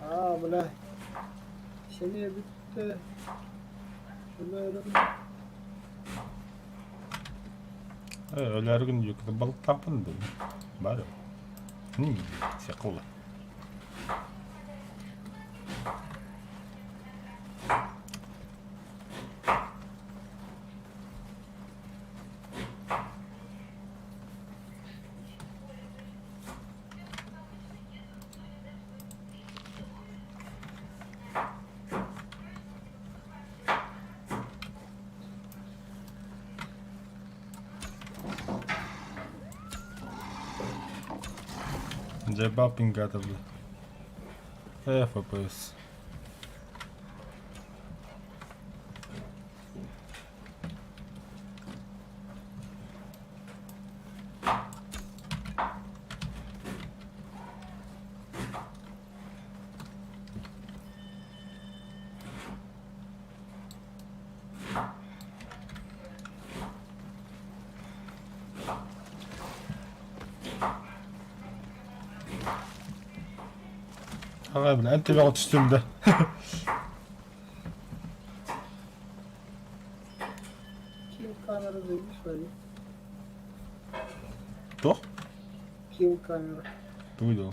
A: А, бля. Сeni bitti. Ölüyorum.
B: Өлөргүн юкта балыктаахпын дии. Бары. Секула. Заебал пингата, бля. FPS. Аҕа, бля, эн төбөҕө түстүм да.
A: Kill камера заебись, вали.
B: Туох?
A: Kill камера.
B: Тугуй дуу?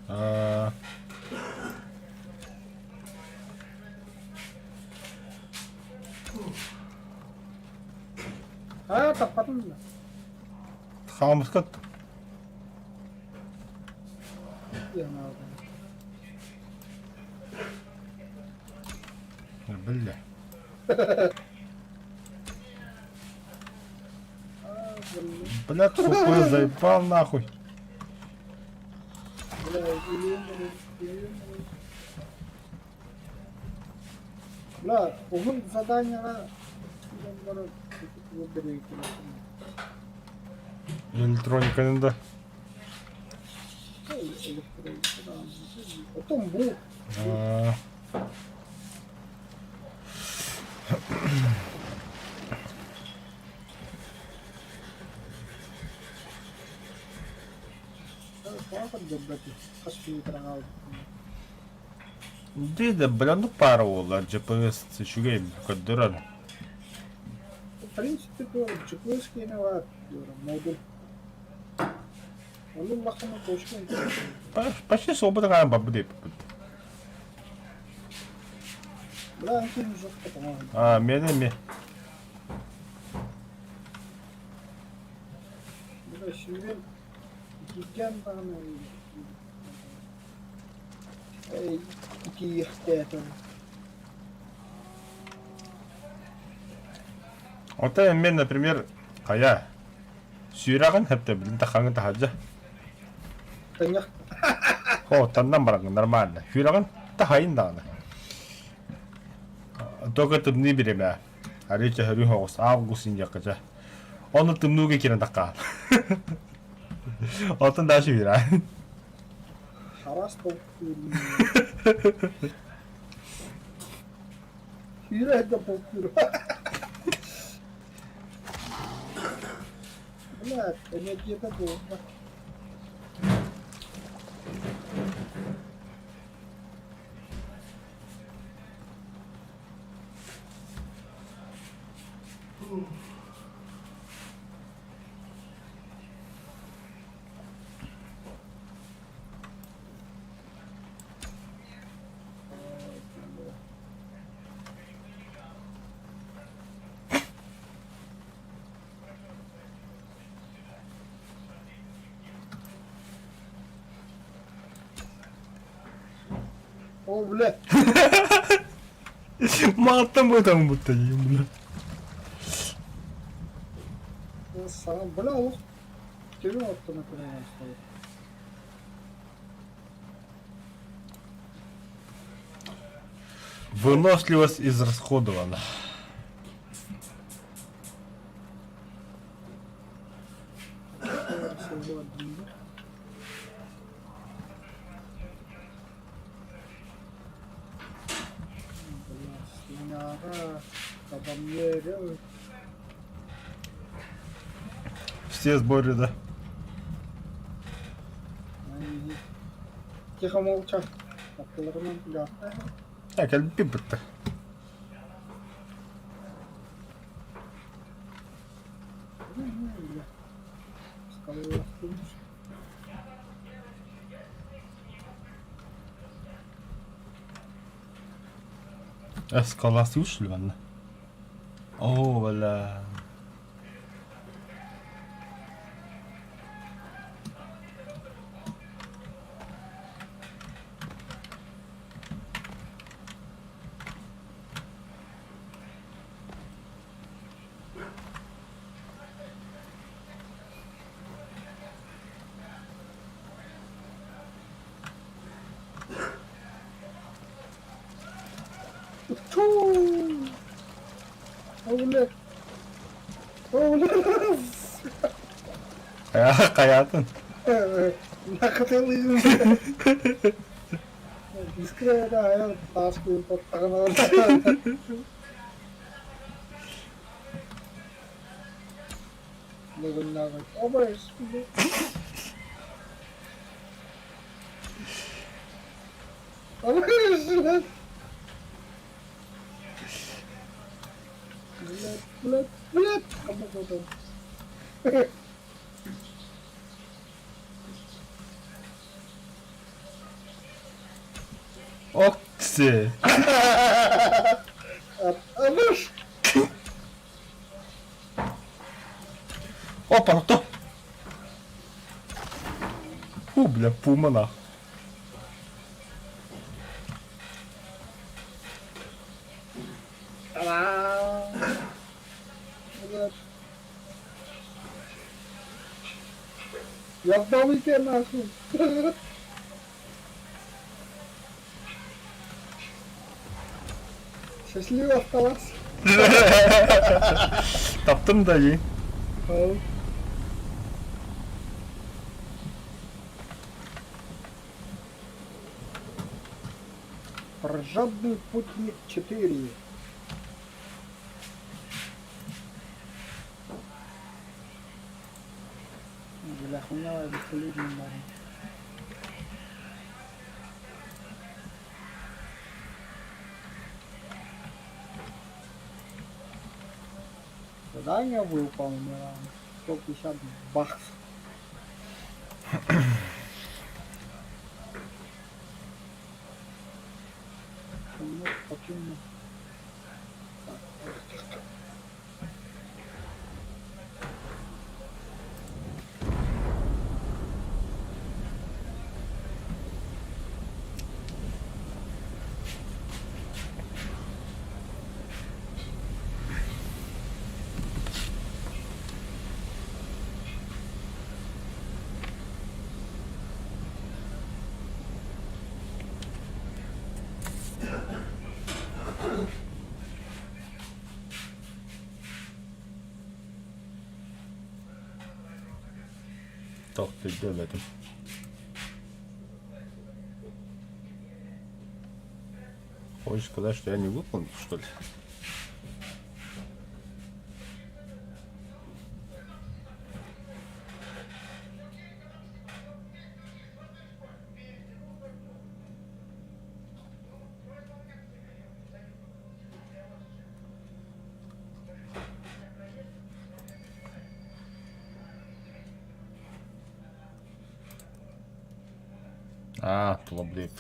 B: Аа.
A: Аа, таппатым да.
B: Хаамыска Бля. Бля, тупой заебал нахуй.
A: Бля, уһун заданиеҕа
B: Электрониканы да.
A: Потом бу.
B: Дии да, бля, ну пара уоллар GPS үчүгэй көрдөрөр.
A: В принципе, то GPS киэнэ баар модуль. Ону улахана точка
B: Почти свобода хаан барбыт эппит.
A: Бля, антин жестко, по-моему.
B: А, миэнэ эмиэ.
A: Бля, сүүрэн итииргээн даҕаны итийиэхтээтим.
B: Оттон мен, например, хайа, сүүрэҕин хэптэ билин тахаҥын таһырдьа.
A: Тэнньэх.
B: О, таннан бараҥҥын нормально. Сүрэҕин таһайын даҕаны. Только тымныы бириэмэ. Арыы чөһөрүү соҕус август диэххэ чэ. Ону тымныыга киирэн таххаан. Оттон дальше үөрэ.
A: Араас толкуйун. Сүүрэ да толкуйун. Бля, энергията буолла. О, бля.
B: Мааттан бытан бутта бля.
A: Саҥа бля олох төбө оттон көрөн
B: Выносливость израсходована. Все сборы, да.
A: Тихо молча. Аттыларынан бля.
B: Кэлбиппин бытта. Эскалация ушли манна. Оо, бля.
A: Ту! О, бля. О, бля.
B: Хайатын.
A: Накатылыйын. Искра да, таас күйін тоттаған. Образ. Образ. Блядь, блядь, блядь.
B: Окси.
A: Образ.
B: Опа, то. Фу, бля, пума нах.
A: Ебаный нахуй. Счастливо оставаться.
B: Таптым да дии.
A: Жадный путник 4. Бля, хуйня, бесполезный барин. Задание выполнено. 150 баксов. Ну, покину. Так,
B: Тохтуйдуобэтим. Хочешь сказать, что я не выполнил, что ли? Аа, тула блип.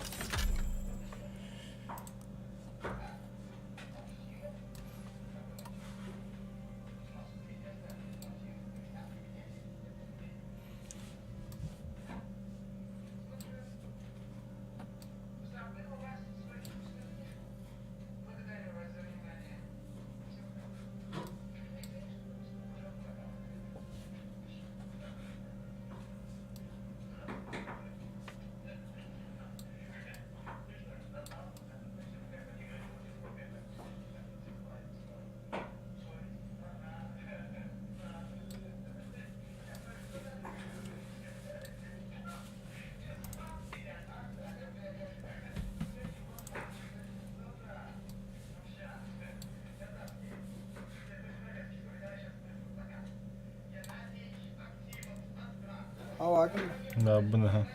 B: Да, бына.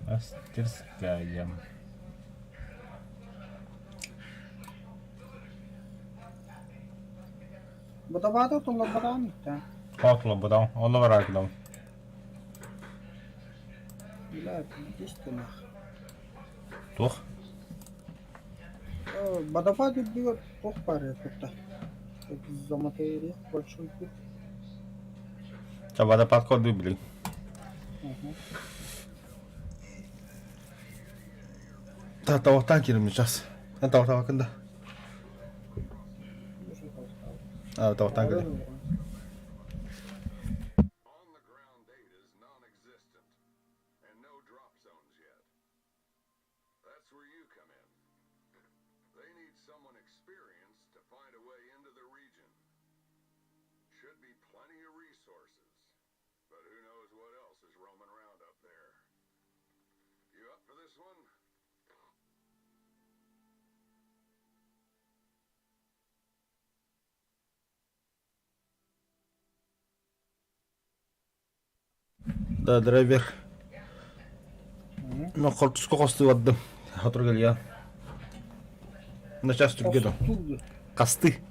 B: Мастерская.
A: Бодобаата тулларбатаҕын иттэ.
B: Хотлобутам, онно бараакыдам.
A: Бля, пиздец
B: Туох?
A: Водопад үрдүгэр туох баар кытта? Заматерия большой путь.
B: Ча водопад көрдүү билин. Та тавақтан келім сейчас. Эн тавақтан да. А, тавақтан келім. Да, драйвер. Ну, хортуска хосту бардым. Хотур кэлиэ. На час түргэ доо. Хасты.